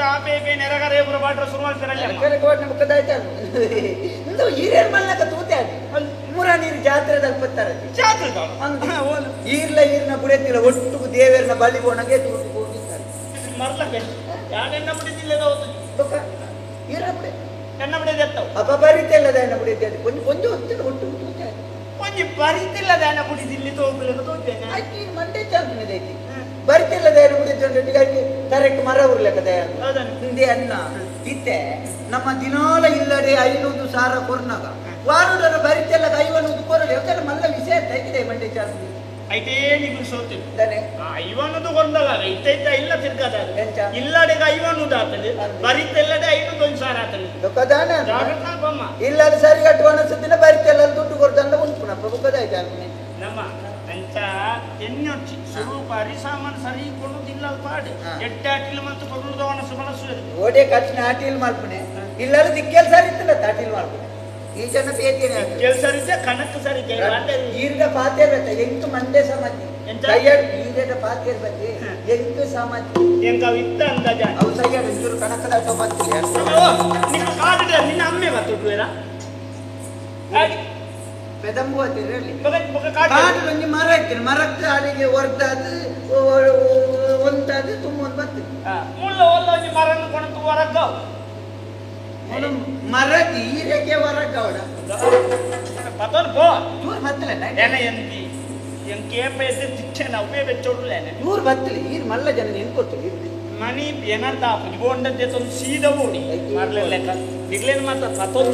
ಆಪೆ ಪೇ ನೆರಗರೆ ಪುರ ಬಾಟ್ರ ಶುರು ಮಾಡ್ತಾರಲ್ಲ ಮುಖದಾಯ್ತಾನು ಇಂದು ಹಿರಿಯರ್ ಮಲ್ಲಕ ತೂತೆ ಅದು ಮುರ ನೀರು ಜಾತ್ರೆ ತಲುಪುತ್ತಾರೆ ಜಾತ್ರೆ ಈರ್ಲ ಈರ್ನ ಬುಡೆತಿಲ್ಲ ಒಟ್ಟು ದೇವೇರ್ನ ಬಲಿ ಬೋಣಗೆ ತೂತು ಹೋಗಿದ್ದಾರೆ ಮರ್ಲಕ್ಕೆ ಯಾರೆನ್ನ ಬಿಡಿದಿಲ್ಲ ಈರ್ನ ಬಿಡೆ ಎನ್ನ ಬಿಡಿದೆ ಅಪ್ಪ ಬರೀತಿಲ್ಲ ಎನ್ನ ಬಿಡಿದ್ದೆ ಕೊಂಚ ಕೊಂಚ ಹೊತ್ತಿನ ಒಟ್ಟು ತೂತೆ ಒಂಜಿ ಬರಿತಿಲ್ಲದ ಬುಡಿ ದಿಲ್ಲಿ ತೋಪುಲೆಕ ತೋಜೇನೆ ಆಯ್ತು ಮಂಡೆ ಚಾಲ್ಪಿನದೈತಿ ಬರಿತಿಲ್ಲದ ಬುಡಿ ತರಕ್ಕೆ ಮರ ಉರ್ಲೆಕ ಹಿಂದೆ ಅನ್ನ ಇತ್ತೆ ನಮ್ಮ ದಿನಾಲ ಇಲ್ಲಡೆ 500,000 ಕೊರ್ನಾಗ ವಾರುಡರ ಬರಿತೆಲ್ಲ 50 ಕೊರಲಿ ಯಾಕಂದ್ರೆ ಮಲ್ಲ ವಿಷಯ ಐತಿದೆ ಮಂಡೆ ಚಾಲ್ಪಿ ಐತೇ ನೀವು ಸೋತಿ ಐವನ್ನದು ಕೊಂದಲ್ಲ ಇತ್ತೈತ ಇಲ್ಲ ತಿರ್ಗದ ಇಲ್ಲಡೆಗೆ 500 ಆತದೆ ಬರಿತೆಲ್ಲಡೆ 501,000 ಆತದೆ ಇಲ್ಲ ಸರಿ ಕಟ್ಟುವ ಅನಿಸುತ್ತಿನ ಬರಿತೆಲ್ಲ ದುಡ್ಡು ಕೊಡ್ತಂದ ಉಂಟು ಬುಕ್ಕದಾಯ್ತು ನಮ್ಮ ಅಂಚ ಎಣ್ಣೊಚ್ಚಿ ಸ್ವರೂಪ ಅರಿ ಸಾಮಾನು ಸರಿ ಕೊಡುದಿಲ್ಲ ಪಾಡು ಎಟ್ಟೆ ಅಟಿಲ್ ಮತ್ತು ಕೊಡುವುದು ಅನಸು ಮನಸ್ಸು ಓಡೆ ಖರ್ಚಿನ ಅಟಿಲ್ ಮಾಡ್ಪುಣೆ ಇಲ್ಲ ದಿಕ್ಕೆಲ್ ಸರಿ ಇತ್ತಲ್ಲ ತಾಟಿಲ್ ಮಾಡ್ಪುಣೆ ಈ ಜನ ಕೆಲಸ ಕಣಕ್ ಸರಿ ಈರ್ಗ ಪಾತೆ ಇರ್ಬೇಕ ಎಂಟು ಮಂಡೆ ಸಮಾಧಿ ಈರೇಟ ಪಾತೆ ಇರ್ಬೇಕು ಎಂಟು ಸಮಾಧಿ ಎಂಕ ಇತ್ತ ಅಂದಾಜ ಅವು ಸರಿಯಾದ ಒಂಚೂರು ಕಣಕದ ಬತ್ತಿ ನಿನ್ನ ಕಾಡಿದ ನಿನ್ನ ಅಮ್ಮೆ ಬತ್ತು ಪೆದಂಬು ಅಂತೀರಿ ಕಾಡು ಒಂಜಿ ಮರ ಇತ್ತು ಮರಕ್ಕೆ ಅಡಿಗೆ ಒರ್ದಾದು ಒಂದಾದು ತುಂಬ ಒಂದು ಬರ್ತದೆ ಮುಳ್ಳ ಒಲ್ಲ ಒಂಜಿ ಮರನ್ನು ಕೊಣತು ಹೊರಗಾವು ಮರ ತೀರಕ್ಕೆ ಹೊರಗವಡ ಪತೋನ್ ಪೋ ಚೂರು ಬತ್ತಲೆ ಏನ ಎಂತಿ ಎಂ ಕೇಪ ಎದ್ದು ತಿಚ್ಚೇನ ಅವೇ ಬೆಚ್ಚೋಡ್ಲೇನೆ ಚೂರು ಬತ್ತಲೆ ಈರ್ ಮಲ್ಲ ಜನ ನೆನ್ಕೊತ್ತು ಮನಿ ಏನಂತ ಬೋಂಡದ್ದೆ ತೊಂದು ಸೀದ ಓಡಿ ಮರ್ಲೆ ಲೆಕ್ಕ ನಿಗ್ಲೇನು ಮಾತ್ರ ಪತೋನ್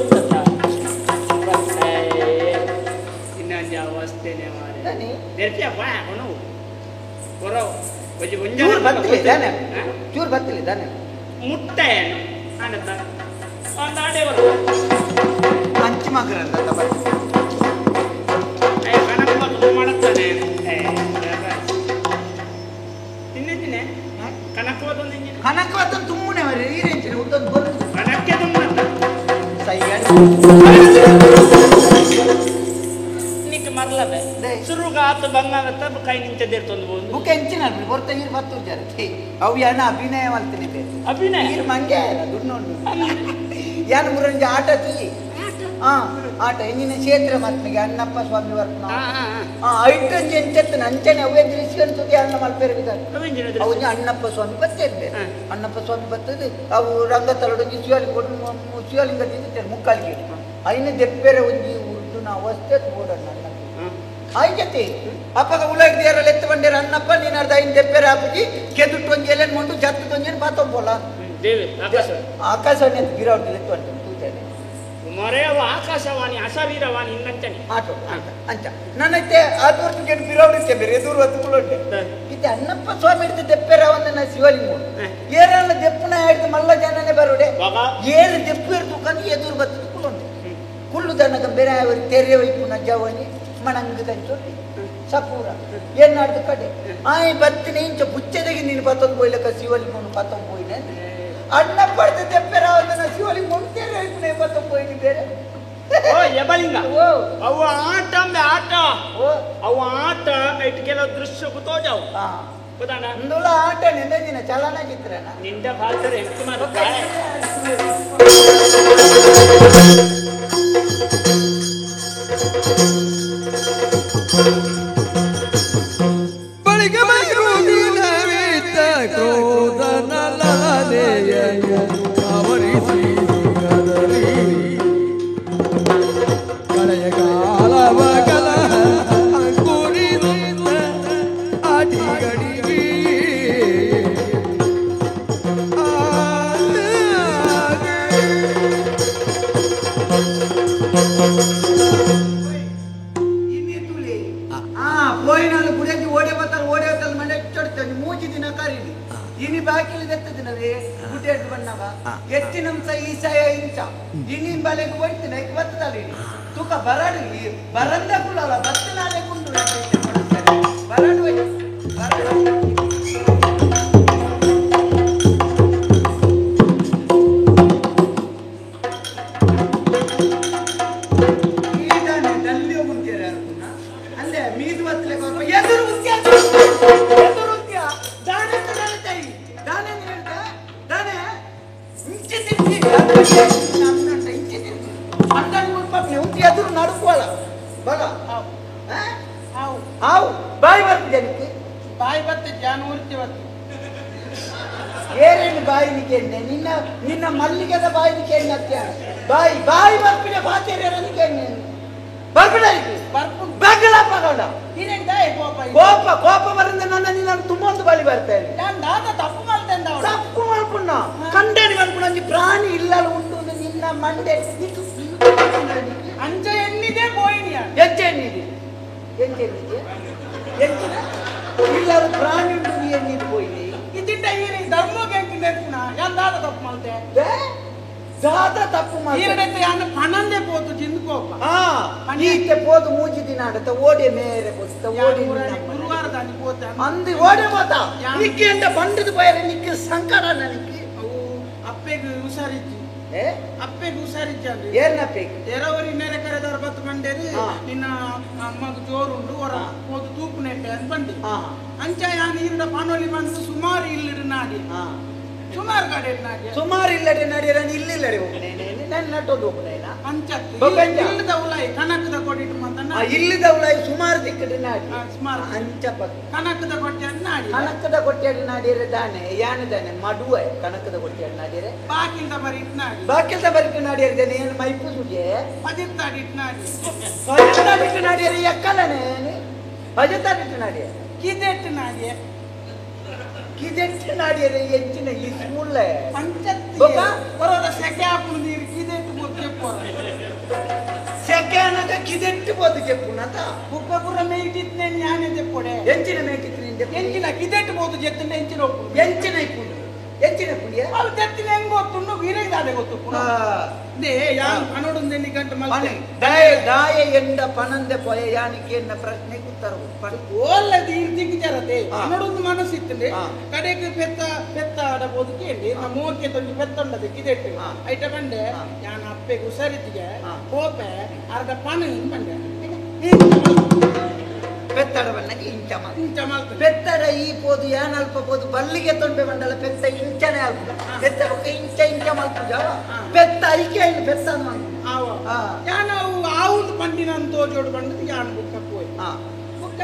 ಇನ್ನೊಂದು ಅವಸ್ಥೆನೆ ಮಾರೆ ನೆರ್ಪಿಯ ಬಾ ಕೊನು ಹೊರವು ಚೂರು ಬತ್ತಲೆ ದಾನೆ ಚೂರು ಬತ್ತಲೆ ದಾನೆ ಮುಟ್ಟ ಏನು ಆನಂದ ಒಂದು ಆಡೆ ಬರು ಅಂಚು ಮಗರಂತ ಕಣಕ್ ಮಗು ಮಾಡುತ್ತಾನೆ ತಿನ್ನಿದ್ದೀನಿ ಕಣಕ್ ಹೋದೊಂದು ಕಣಕ್ ಹೋದ ತುಮ್ಮನೆ ಮರೆ ಈ ರೇಂಜಿನ ಉದ್ದೊಂದು ಬರು ಕಣಕ್ಕೆ ತುಮ್ಮನ ನಿಕ್ ಮರ್ಲಬೆ ಸುರುಗ ಆತ ಬಂಗಾರತ್ತ ಕೈ ನಿಂತದಿರ್ತೊಂದು ಬಂದು ಬುಕ್ ಎಂಚಿನ ಹೊರ್ತ ನೀರು ಬತ್ತು ಜರ ಅವು ಯಾನ ಅಭಿನಯ ಮಾಡ್ತೀನಿ ಅಭಿನಯ ನೀರು ಮಂಗೆ ದುಡ್ಡು ನೋಡು ಯಾನು ಮುರಂಜ ಆಟ ತುಯಿ ಆಟ ಇಂಜಿನ ಕ್ಷೇತ್ರ ಮತ್ಮಿಗೆ ಅಣ್ಣಪ್ಪ ಸ್ವಾಮಿ ವರ್ಪಣ ಐಟಂಜಿ ಎಂಚತ್ತನ ಅಂಚನೆ ಅವೇ ದೃಶ್ಯ ತುದಿ ಅಣ್ಣ ಮಲ್ಪೇರು ಅವು ಅಣ್ಣಪ್ಪ ಸ್ವಾಮಿ ಬತ್ತೇರ್ಬೇಕು ಅಣ್ಣಪ್ಪ ಸ್ವಾಮಿ ಬರ್ತದೆ ಅವು ರಂಗ ತಲಡೊಂಜಿ ಶಿವಲಿಂಗ ಶಿವಲಿಂಗ ತಿಂದಿತ್ತೇನೆ ಮುಕ್ಕಾಲಿಗೆ ಐನ ದೆಪ್ಪೆರೆ ಒಂಜಿ ಉರ್ದುನ ಅವಸ್ಥೆ ಓಡಣ್ಣ ಆಯ್ತತಿ ಅಪ್ಪಗ ಉಲಗ್ ದೇರಲ್ಲಿ ಎತ್ತು ಬಂಡೇರ ಅಣ್ಣಪ್ಪ ನೀನು ಅರ್ಧ ಐನ್ ದೆಪ್ಪೆರೆ ಹಾಕುಜಿ ಕೆದುಟ್ಟು ಒಂಜಿ ಎಲೆನ್ ಮೊಂಡು ಜತ್ತದೊಂಜಿ ಬಾತೊಂಬೋಲ ಆಕಾಶವಾಣಿ ಅಂತ ಗಿರಾವಟಿ ಎತ್ತು ಬಂಡೆ ತೂತೇನೆ ಮೊರೆ ಅವ ಆಕಾಶವಾಣಿ ಅಶರೀರವಾಣಿ ಇನ್ನಂಚನೆ ಆಟೋ ಅಂಚ ನನ್ನೈತೆ ಆದೂರ್ತು ಕೆಟ್ಟು ಬಿರವಡಿತ್ತೆ ಬೇರೆ ಎದುರು ಹೊತ್ತುಕೊಳ್ಳೊಂಡೆ ಇದು ಅಣ್ಣಪ್ಪ ಸ್ವಾಮಿ ಹಿಡಿದು ದೆಪ್ಪೆರ ಒಂದನ್ನ ಶಿವಲಿಂಗ ಏರನ್ನ ದೆಪ್ಪನ ಹಿಡಿದು ಮಲ್ಲ ಜನನೇ ಬರೋಡೆ ಏರು ದೆಪ್ಪು ಇರ್ತು ಕಂದು ಎದುರು ಬತ್ತದು ಕುಲ್ಲೊಂಡೆ ಕುಲ್ಲು ದನಗ ಬೇರೆ ಅವರು ತೆರೆ ವೈಪುನ ಜವನಿ ಮಣಂಗದಂಚೊಲ್ಲಿ ಸಪೂರ ಏನಾಡ್ದು ಕಡೆ ಆಯ್ ಬತ್ತಿನ ಇಂಚ ಬುಚ್ಚದಗೆ ನೀನು ಬತ್ತೊಂದು ಬೋಯ್ಲಕ್ಕ ಶಿವಲಿಂಗನು ಬತ್ತೊಂದು ಪೋಯಿನೆ ಅಣ್ಣ ಪಡೆದ ದೆಪ್ಪೆರ ಒಂದನ್ನ ಶಿವಲಿಂಗ ತೆರೆ ವೈಪುನ ಬತ್ತೊಂದು ಪೋಯಿನಿ ಬೇರೆ ಓ ಯಬಲಿಂಗ ಅವು ಆಟ ಅಂಬೆ ಆಟ ಅವು ಆಟ ಐಟ್ ಕೆಲವು ದೃಶ್ಯ ತೋಜಾವು ಗೊತ್ತಾಣ ಅಂದುಲ ಆಟ ನಿಂದ ಚಲನಚಿತ್ರನ ನಿಂದ ಭಾಷೆ ಹೆಚ್ಚು ಮಾಡ್ತಾರೆ. ಬಳಿಕ ಮೈರೂದಿನವಿತ್ತ ಕ್ರೋಧನಲನೆಯನ್ನು ಆವರಿಸಿ ಕದರಿ ಕಳೆಯ ಕಾಲವ ಕಲಹ ಅಂಕುರಿಸಿದ ಅಡಿಗಡಿಗೆ ಪೋಯಿನಾಲು ಗುಡಿಯಂಜಿ ಓಡೆ ಬರ್ತಾರೆ ಓಡೆ ಬರ್ತಾರೆ ಮಂಡೆ ಚೊಡ್ತೇನೆ ಮೂಜಿ ದಿನ ಕರೀಲಿ ಇನಿ ಬಾಕಿಲಿ ದತ್ತದಿನವೇ ಗುಡ್ಡೆ ಬಣ್ಣವ ಎತ್ತಿನಂಶ ಈಸಾಯ ಇಂಚ ಇನಿ ಬಲೆಗೆ ಹೋಯ್ತೀನಿ ಐಕ್ ಬರ್ತದಲ್ಲ ಇನಿ ತೂಕ ಬರಡು ಬರಂದ ಕುಳ್ಳಲ್ಲ ಬತ್ತನಾಲೆ ಕುಂಡು ಬರಡು ಬರಡು. ಬಾಯಿ ಬರ್ತು ಜನಕ್ಕೆ ಬಾಯಿ ಬತ್ತೆ ಜಾನುವರ್ತಿ ಬತ್ತು ಏರೇನು ಬಾಯಿನಿಕೆ ನಿನ್ನ ನಿನ್ನ ಮಲ್ಲಿಗೆದ ಬಾಯಿನಿಕೆ ಅತ್ಯ ಬಾಯಿ ಬಾಯಿ ಬರ್ಪಿನ ಪಾತೇರಿಯರನಿಕೆ ಬರ್ಪುಂಡು ಬಗಲ ಪಗಡ ಕೋಪ ಕೋಪ ಬರಂದ ನನ್ನ ನೀನು ತುಂಬೊಂದು ಬಲಿ ಬರ್ತೇನೆ ತಪ್ಪು ಮಾಡ್ತೇನೆ ತಪ್ಪು ಮಾಡ್ಪುಣ್ಣ ಕಂಡನಿ ಮಲ್ಪುಣ ಒಂಜಿ ಪ್ರಾಣಿ ಇಲ್ಲಲು ಉಂಟು ನಿನ್ನ ಮಂಡೆ ಅಂಚ ಎಣ್ಣಿದೆ ಪೋಯಿನಿಯ ಎಂಚ ಎಣ್ಣಿದೆ ಎಂಚ ಎಣ್ಣಿದೆ ಎಂಚಿನ ಇಲ್ಲಲು ಪ್ರಾಣಿ ಉಂಟು ನೀ ಎಣ್ಣಿದ್ ಪೋಯಿನಿ ಇದಿಂಡ ಈ ಧರ್ಮಕ್ಕೆ ಎಂಕ್ ನೆರ್ಪುಣ ಯಾನ್ ದಾದ ತಪ್ಪು ಮಲ್ತೆ ದಾದ ತಪ್ಪು ಮಲ್ತೆ ಈರಡತ್ತೆ ಯಾನ್ ಪಣಂದೆ ಪೋತು ಜಿಂದ್ ಕೋಪ ಈತೆ ಪೋದು ಮೂಜಿ ದಿನ ಆಡತ್ತ ಓಡೆ ಮೇರೆ ಪೋತ ಓಡಿ ಗುರುವಾರ ದಾನಿ ಪೋತ ಅಂದು ಓಡೆ ಪೋತ ನಿಕ್ಕೆ ಎಂಡ ಬಂಡದ ಪೋಯರೆ ನಿಕ್ಕೆ ಸಂಕಟ ನಿಕ್ಕೆ ಅವು ಅಪ್ಪೆಗ್ ಹುಷಾರಿಜ್ಜಿ ಅಪ್ಪೆಗ್ ಹುಷಾರಿಜ್ಜಿ ಅಂದ್ರೆ ಏರ್ನ ಅಪ್ಪೆಗ್ ಎರವರಿ ನೆರೆ ಕರೆದವ್ರ ಬತ್ತು ಬಂಡೇರಿ ನಿನ್ನ ಅಮ್ಮಗ್ ಜೋರುಂಡು ಹೊರ ಪೋದು ತೂಪು ನೆಟ್ಟೆ ಅಂತ ಬಂಡಿ ಅಂಚ ಯಾನ್ ಈರಡ ಪಾನೋಲಿ ಬಂದು ಸುಮಾರು ಇಲ್ಲಿಡು ನಾಡಿ ಸುಮಾರು ಕಡೆ ನಾಡಿ ಸುಮಾರು ಇಲ್ಲಡೆ ನಾಡಿ ನಾನು ಇಲ್ಲಿಲ್ಲಡೆ ಹೋಗ್ನೆ ನಾನು ನಟ್ಟೋದು ಹೋಗ್ನೇನ ಅಂಚತ್ತು ಇಲ್ಲದ ಉಲಾಯಿ ಕನಕದ ಕೊಡಿಟ್ಟು ಮಾತ ಇಲ್ಲದ ಉಲಾಯಿ ಸುಮಾರು ದಿಕ್ಕಡೆ ನಾಡಿ ಸುಮಾರು ಅಂಚ ಪಕ್ಕ ಕನಕದ ಕೊಟ್ಟಿಯಾಡಿ ನಾಡಿ ಕನಕದ ಕೊಟ್ಟಿಯಾಡಿ ನಾಡಿಯರೆ ದಾನೆ ಯಾನೆ ದಾನೆ ಮಡುವೆ ಕನಕದ ಕೊಟ್ಟಿಯಾಡಿ ನಾಡಿಯರೆ ಬಾಕಿಲ್ದ ಬರಿ it ನಾಡಿ ಬಾಕಿಲ್ದ ಬರಿಟ್ಟು ನಾಡಿಯರೆ ದಾನೆ ಏನು ಮೈಪು ಸುಜೆ ಪಜಿತ್ತಾಡಿ it ನಾಡಿ ಪಜಿತ್ತಾಡಿ ಇಟ್ಟು ನಾಡಿಯರೆ ಎಕ್ಕಲನೆ ಪಜಿತ್ತಾಡಿ ಇಟ್ಟು ನಾಡಿಯರೆ ಕಿದೆಟ್ಟು ನಾಡಿಯೆ ಕಿದೆಟ್ಟು ನಾಡಿಯರೆ ಎಂಚಿನ ಈ ಸ್ಕೂಲ್ ಪಂಚತ್ತಿ ಬರೋದ ಸೆಕೆ ಆಪುಣ ನೀರು ಕಿದೆಟ್ಟು ಬೋದು ಚೆಪ್ಪೋರ ಸೆಕೆ ಅನ್ನದ ಕಿದೆಟ್ಟು ಬೋದು ಚೆಪ್ಪುನತ ಬುಕ್ಕ ಪೂರ ಮೇಯ್ಟಿತ್ನೆ ನ್ಯಾನೆ ತೆಪ್ಪೊಡೆ ಎಂಚಿನ ಮೇಯ್ಟಿತ್ನೆ ಎಂಚಿನ ಕಿದೆಟ್ಟು ಬೋದು ಜೆತ್ತಂಡ ಎಂಚಿನ ಒಪ್ಪು ಎಂಚಿನ ಇಪ್ಪುಂಡು ಎಂಚಿನ ಪುಂಡಿಯ ಅವು ತೆತ್ತಿನ ಹೆಂಗ್ ಗೊತ್ತುಂಡು ವೀರಗೆ ಗೊತ್ತು they ಯಾನ್ ಪನೊಡುಂದೆ ನಿಗಂಟು ಮಲ್ತೆ ದಾಯ ದಾಯ ಎಂಡ ಪನಂದೆ ಪೋಯ ಯಾನಿಕೆ ಎನ್ನ ಪ್ರಶ್ನೆಗೆ ಉತ್ತರ ಓಲ್ಲದ ಈ ಜರತೆ ಪನೊಡೊಂದು ಮನಸ್ಸಿತ್ತಂಡೆ ಕಡೆಗೆ ಪೆತ್ತ ಪೆತ್ತ ಆಡಬಹುದು ಕೇಳಿ ನಮ್ಮ ಮೋಕೆ ತೊಂಜಿ ಪೆತ್ತೊಂಡದೆ ಕಿದೆಟ್ಟು ಐಟ ಬಂಡೆ ಯಾನ್ ಅಪ್ಪೆಗೆ ಹುಷಾರಿತ್ತಿಗೆ ಕೋಪೆ ಅರ್ಧ ಪಣ ಬಂಡೆ ಪೆತ್ತಡ ಬಣ್ಣಗೆ ಇಂಚ ಇಂಚ ಮಲ್ತ ಪೆತ್ತಡ ಈ ಪೋದು ಯಾನ್ ಅಲ್ಪ ಪೋದು ಬಲ್ಲಿಗೆ ತೊಂಬೆ ಬಂಡಲ ಪೆತ್ತ ಇಂಚನೆ ಅಲ್ಪ ಪೆತ್ತ ಬೊಕ್ಕ ಇಂಚ ಇಂಚ ಮಲ್ಪು ಜಾವ ಪೆತ್ತ ಐಕೆ ಐನು ಪೆತ್ತ ಆವ ಯಾನ್ ಅವು ಆವುಂದು ಪಂಡಿನ ತೋಜೋಡು ಬಂಡದು ಯಾನ್ ಬುಕ್ಕ ಪೋಯ್ ಬುಕ್ಕ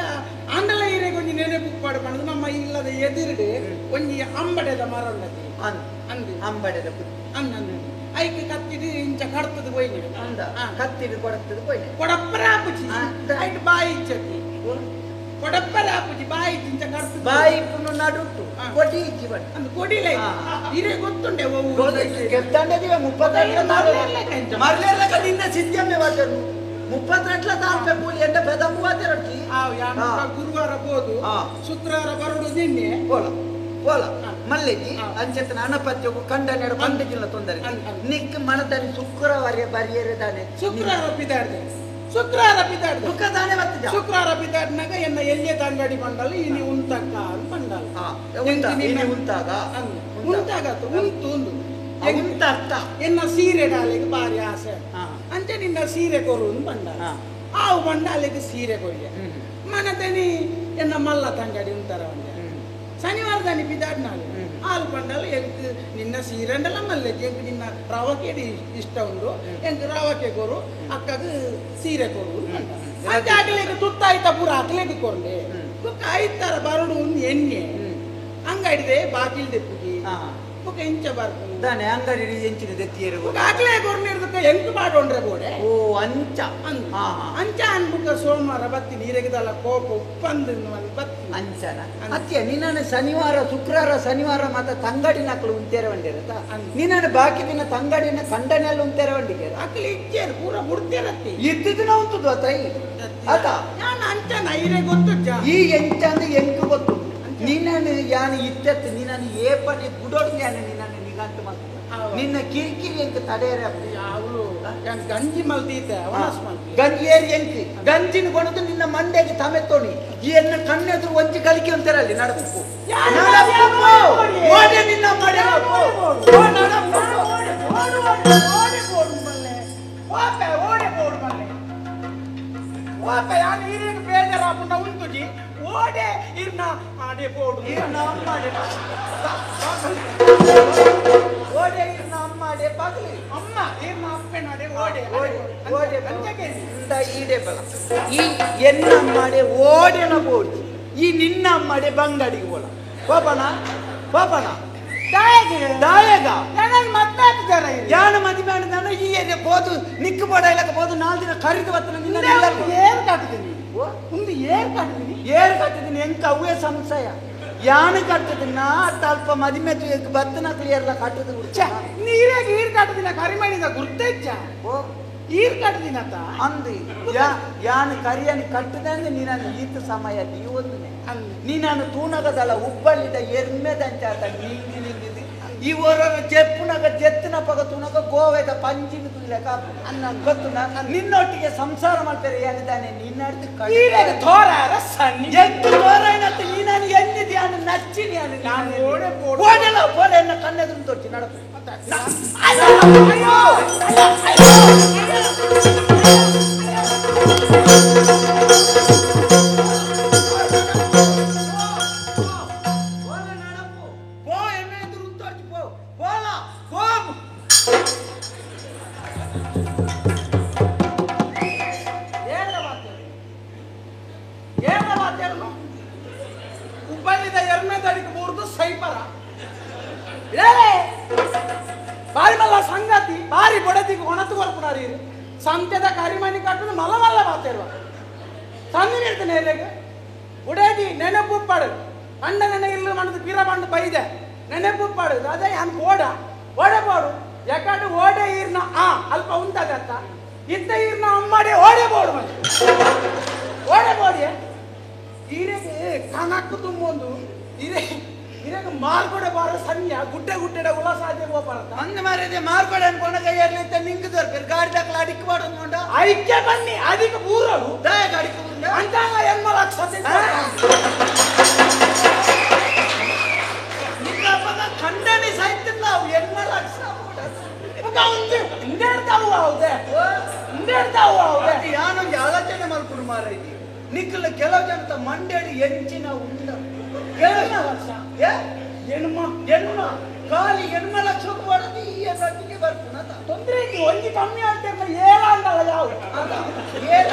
ಆಂಡಲ ಈರೆಗೆ ಒಂಜಿ ನೆನೆ ಬುಕ್ ಪಾಡು ಬಂಡದು ನಮ್ಮ ಇಲ್ಲದ ಎದಿರುಡು ಒಂಜಿ ಅಂಬಡೆದ ಮರ ಉಂಡತಿ ಅಂದು ಅಂಬಡೆದ ಅಂದ ಐಕೆ ಕತ್ತಿಡು ಇಂಚ ಕಡ್ತದ ಪೋಯ್ನಿ ಅಂದ ಕತ್ತಿಡು ಕೊಡತ್ತದ ಪೋಯ್ನಿ ಕೊಡಪ್ಪರ ಆಪುಜಿ ಐಟ್ ಬಾಯಿ ಇಚ್ಚತಿ ಕೊಡಪ್ಪರ ಆಪುಜಿ ಬಾಯಿ ಇಂಚ ಕಡ್ತದ ಬಾಯಿ ಪುನು ನಡುಟ್ಟು ಕೊಡಿ ಇಜ್ಜಿ ಬಣ್ಣ ಅಂದ್ ಕೊಡಿಲ ಇರೆ ಗೊತ್ತುಂಡೆ ಗೆದ್ದಾಂಡದಿವೆ 32 ಮರ್ಲೆರ್ಲಕ ನಿನ್ನ ಸಿದ್ಯಮ್ಮೆ ವಾಚರು 32 ತಾಲ್ಪೆ ಕೂಲಿ ಎಂಡ ಪೆದಂಬು ವಾತಿರೊಟ್ಟಿ ಗುರುವಾರ ಬೋದು ಶುಕ್ರವಾರ ಬರೋಡು ನಿನ್ನೆ ಪೋಲ ಪೋಲ ಮಲ್ಲೆಜಿ ಅಂಚೆತ್ತನ ಅನಪತ್ಯಗು ಕಂಡನೆಡು ಬಂದಗಿಲ್ಲ ತೊಂದರೆ ನಿಕ್ ಮನದಲ್ಲಿ ಶುಕ್ರವಾರ ಬರಿಯರೆ ದಾನೆ ಶುಕ್ರವಾರ ಪಿದಾಡ್ದೆ ಶುಕ್ರವಾರ ಪಿದಾಡ್ದೆ ಬುಕ್ಕ ದಾನೆ ಬತ್ತಿಜ ಶುಕ್ರವಾರ ಪಿದಾಡ್ನಾಗ ಎನ್ನ ಎಲ್ಲಿಯ ತಂಗಡಿ ಬಂಡಲ್ ಇನಿ ಉಂತಕ್ಕ ಅಂತ ಬಂಡಲ್ ಇನಿ ಉಂತಾಗ ಉಂತಾಗ ಉಂತು ಉಂದು ಉಂತ ಅರ್ಥ ಎನ್ನ ಸೀರೆ ಡಾಲಿಗೆ ಭಾರಿ ಆಸೆ ಅಂಚೆ ನಿನ್ನ ಸೀರೆ ಕೊರು ಬಂಡ ಆವು ಬಂಡಾಲಿಗೆ ಸೀರೆ ಕೊಯ್ಯ ಮನದನಿ ಎನ್ನ ಮಲ್ಲ ತಂಗಡಿ ಉಂತಾರ ಒಂದೆ ಶನಿವಾರ ದಾನಿ ಪಿದಾಡ್ನಾಳು ಹಾಲು ಬಂಡಲ್ ಎಂಕ್ ನಿನ್ನ ಸೀರೆ ಅಂಡಲ ಮಲ್ಲೆಜಿ ಎಂಕ್ ನಿನ್ನ ರವಕೆ ಇಷ್ಟ ಉಂಡು ಎಂಕ್ ರವಕೆ ಕೊರು ಅಕ್ಕಗ ಸೀರೆ ಕೊರು ಅಂಚೆ ಅಗಲಿಗೆ ತುತ್ತಾಯ್ತ ಪೂರ ಅಗಲಿಗೆ ಕೊರ್ಲೆ ಬೊಕ್ಕ ಐತಾರ ಬರಡು ಒಂದು ಎಣ್ಣೆ ಅಂಗಡಿದೆ ಬಾಕಿಲ್ ದೆಪ್ಪುಗಿ ಬೊಕ್ಕ ಇಂಚ ಬರ್ಪು ದಾನೆ ಅಂಗಡಿ ಎಂಚಿನ ದೆತ್ತಿಯರು ಬೊಕ್ಕ ಅಗಲೇ ಕೊರ್ನಿರ್ದಕ್ಕ ಎಂಕ್ ಪಾಡೊಂಡ್ರೆ ಬೋಡೆ ಓ ಅಂಚ ಅಂಚ ಅನ್ಬುಕ್ಕ ಸೋಮವಾರ ಬತ್ತಿ ನೀರೆಗಿದಲ್ಲ ಕೋಪ ಉಪ್ಪಂದು ಬತ್ತಿ ಅಂಚನ ಅತ್ಯ ನಿನ್ನ ಶನಿವಾರ ಶುಕ್ರವಾರ ಶನಿವಾರ ಮಾತ ತಂಗಡಿನ ಅಕ್ಲು ಉಂತೇರ ವಂಡಿರತ್ತ ನಿನ್ನ ಬಾಕಿ ದಿನ ತಂಗಡಿನ ಕಂಡನೆಲ್ಲ ಉಂತೇರ ವಂಡಿಗೆ ಅಕ್ಲು ಇಚ್ಚೇರು ಪೂರ ಬುಡ್ತೇರತ್ತಿ ಇದ್ದಿದ್ದು ಉಂತುದು ಅತ ಅತ ನಾನು ಅಂಚನ ಇರೆ ಗೊತ್ತು ಈ ಎಂಚ ಅಂದ್ರೆ ಎಂಕ್ ಗೊತ್ತು ನಿನ್ನನ್ನು ಯಾನು ಇತ್ತತ್ತು ನಿನ್ನನ್ನು ಏಪನೆ ಗುಡೋಡು ಯಾನು ನಿನ್ನನ್ನು ನಿಗಂಟು ಮಲ್ತ ನಿನ್ನ ಕಿರಿಕಿರಿ ಎಂಕ್ ತಡೆಯರೆ ಅವಳು ಗಂಜಿ ಮಲ್ತೀತೆ ಗಂಜಿ ಏರಿ ಎಂಕ್ ಗಂಜಿನ ಕೊಣದು ನಿನ್ನ ಮಂಡೆಗೆ ತಮೆತ್ತೋಣಿ ಈ ಎನ್ನ ಕಣ್ಣೆದುರು ಒಂಜಿ ಕಲಿಕೆ ಅಂತಾರಲ್ಲಿ ನಡಪು ಓಡೆ ನಿನ್ನ ಮಡೆ ಬೇಜಾರಾಪುಂಡ ಉಂತುಜಿ ಓಡೆ ಇರ್ನ ಆಡೆ ಬೋಡು ಇರ್ನ ಅಮ್ಮಾಡೆ ಓಡೆ ಇರ್ನ ಅಮ್ಮಾಡೆ ಪಗಲಿ ಅಮ್ಮ ಇರ್ನ ಅಪ್ಪೆನಾಡೆ ಓಡೆ ಓಡೆ ಓಡೆ ಇಂದ ಈಡೆ ಬಲ ಈ ಎನ್ನ ಅಮ್ಮಾಡೆ ಓಡೆನ ಬೋಡ್ಜಿ ಈ ನಿನ್ನ ಅಮ್ಮಾಡೆ ಬಂಗಡಿಗೆ ಬೋಲ ಪಾಪಣ ಪಾಪಣ. ದಾಯಗ ಯಾನ ಮದಿಮೆ ನಾನು ಈ ಏರಿಯಾ ಪೋದು ನಿಕ್ಕು ಬೋಡ ಇಲ್ಲಕ ಪೋದು 4 ದಿನ ಕರಿದು ಬತ್ತನ ನಿನ್ನ ಏರ್ ಕಟ್ಟಿದ್ದೀನಿ ಒಂದು ಏರ್ ಕಟ್ಟಿದ್ದೀನಿ ಏರ್ ಕಟ್ಟಿದ್ದೀನಿ ಎಂಕ ಅವೇ ಸಂಶಯ ಯಾನು ಕಟ್ಟದ ನಾ ಅಲ್ಪ ಮದಿಮೆ ಬತ್ತನ ಕ್ಲಿಯರ್ಲ ಕಟ್ಟದ ನೀರಾಗ ಈರ್ ಕಟ್ಟದಿನ ಕರಿಮಣಿದ ಗುರ್ತೈಚ ಈರ್ ಕಟ್ಟದಿನತ ಅಂದು ಯಾನು ಕರಿಯನಿ ಕಟ್ಟದಂದ್ರೆ ನೀನನ್ನು ಈತ ಸಮಯ ದೀವೊಂದನೆ ನೀನನ್ನು ತೂನಗದಲ್ಲ ಉಬ್ಬಳ್ಳಿದ ಎರ್ಮೆದಂಚಾತ ನಿಂಗಿ ನಿಂಗಿದ್ದು ಈ ಓರ ಜೆಪ್ಪುನಗ ಜೆತ್ತಿನ ಪಗ ತೂನಗ ಗೋವೆದ ಪಂಜಿನ ತುಯ್ಲಕ ಅನ್ನ ಗೊತ್ತು ನಿನ್ನೊಟ್ಟಿಗೆ ಸಂಸಾರ ಮಾಡ್ತಾರೆ ಏನಿದ್ದಾನೆ ನಿನ್ನಡ್ದು ಎತ್ತು ತೋರ ನೀನನ್ನು ಎನ್ನಿದೆ ಅನ್ನು ನಚ್ಚಿನಿ ಅನ್ನು ಓಡೆಲ್ಲ ಪೋಲೆ ಎನ್ನ ಕಣ್ಣೆದುರು ತೋರ್ಚಿ ನಡಪು ಹುಬ್ಬಳ್ಳಿದ ಎರ್ಮೆದಡಿಗೆ ಮೂರ್ದು ಸೈಪರ ಬಾರಿ ಮಲ್ಲ ಸಂಗತಿ ಬಾರಿ ಬಡತಿಗೆ ಒಣತು ಕೊರ್ಪುನಾರಿ ಸಂತೆದ ಕರಿಮಣಿ ಕಟ್ಟುದು ಮಲ್ಲ ಮಲ್ಲ ಮಾತೇರುವ ಸಂದಿ ನಿಲ್ತಾನೆ ಎಲೆಗೆ ಉಡೇದಿ ನೆನಪುಪ್ಪಾಡು ಅಣ್ಣ ನೆನೆ ಇಲ್ಲ ಮಣ್ಣದು ಪೀರ ಬಂಡು ಬೈದೆ ನೆನಪುಪ್ಪಾಡು ಅದೇ ಅನ್ ಓಡ ಓಡೆ ಬೋಡು ಯಾಕಂದ್ರೆ ಓಡೆ ಈರ್ನ ಆ ಅಲ್ಪ ಉಂಟದತ್ತ ಇದ್ದ ಈರ್ನ ಅಮ್ಮಾಡಿ ಓಡೆ ಬೋಡು ಮನೆ ಓಡೆ ಬೋಡಿ ಈರೆಗೆ ಕಣಕ್ಕು ತುಂಬೊಂದು ಇರೆ ಇರೆಗೆ ಮಾರ್ಕೊಡೆ ಬಾರ ಸನ್ಯ ಗುಡ್ಡೆ ಗುಡ್ಡೆಡ ಉಳ ಸಾಧ್ಯ ಹೋಗ್ಬಾರತ್ತ ಅಂದ ಮಾರಿದೆ ಮಾರ್ಕೊಡೆ ಅನ್ಕೊಂಡ ಕೈಯರ್ಲಿತ್ತ ನಿಂಗೆ ದೊರಕಿರ್ ಗಾಡಿ ದಾಖಲ ಅಡಿಕ್ ಮಾಡೋದು ಐಕ್ಯ ಬನ್ನಿ ಅದಕ್ಕೆ ಊರಳು ದಯ ಅಡಿಕ್ ಅಂತ ಎನ್ಮಲ ನಿನ್ನ ಖಂಡನೆ ಸಾಯ್ತಿಲ್ಲ ಅವು ಎನ್ಮಲ ಯಾನೊಂದು ಆಲೋಚನೆ ಮಲ್ಪುಡು ಮಾರೈತಿ ನಿಕ್ಕಲ ಕೆಲವು ಜನತ ಮಂಡ್ಯಡಿ ಎಂಚಿನ ಉಂಡ ಎಣ್ಮ ಎಣ್ಮ ಖಾಲಿ ಎಣ್ಮ ಲಕ್ಷಕ್ಕೆ ಮಾಡೋದು ಈ ರಟ್ಟಿಗೆ ಬರ್ಪುನ ತೊಂದರೆ ಒಂಜಿ ಕಮ್ಮಿ ಆಗ್ತಿರ್ಲ ಏಳ ಅಂದಲ್ಲ ಯಾವ ಏಳ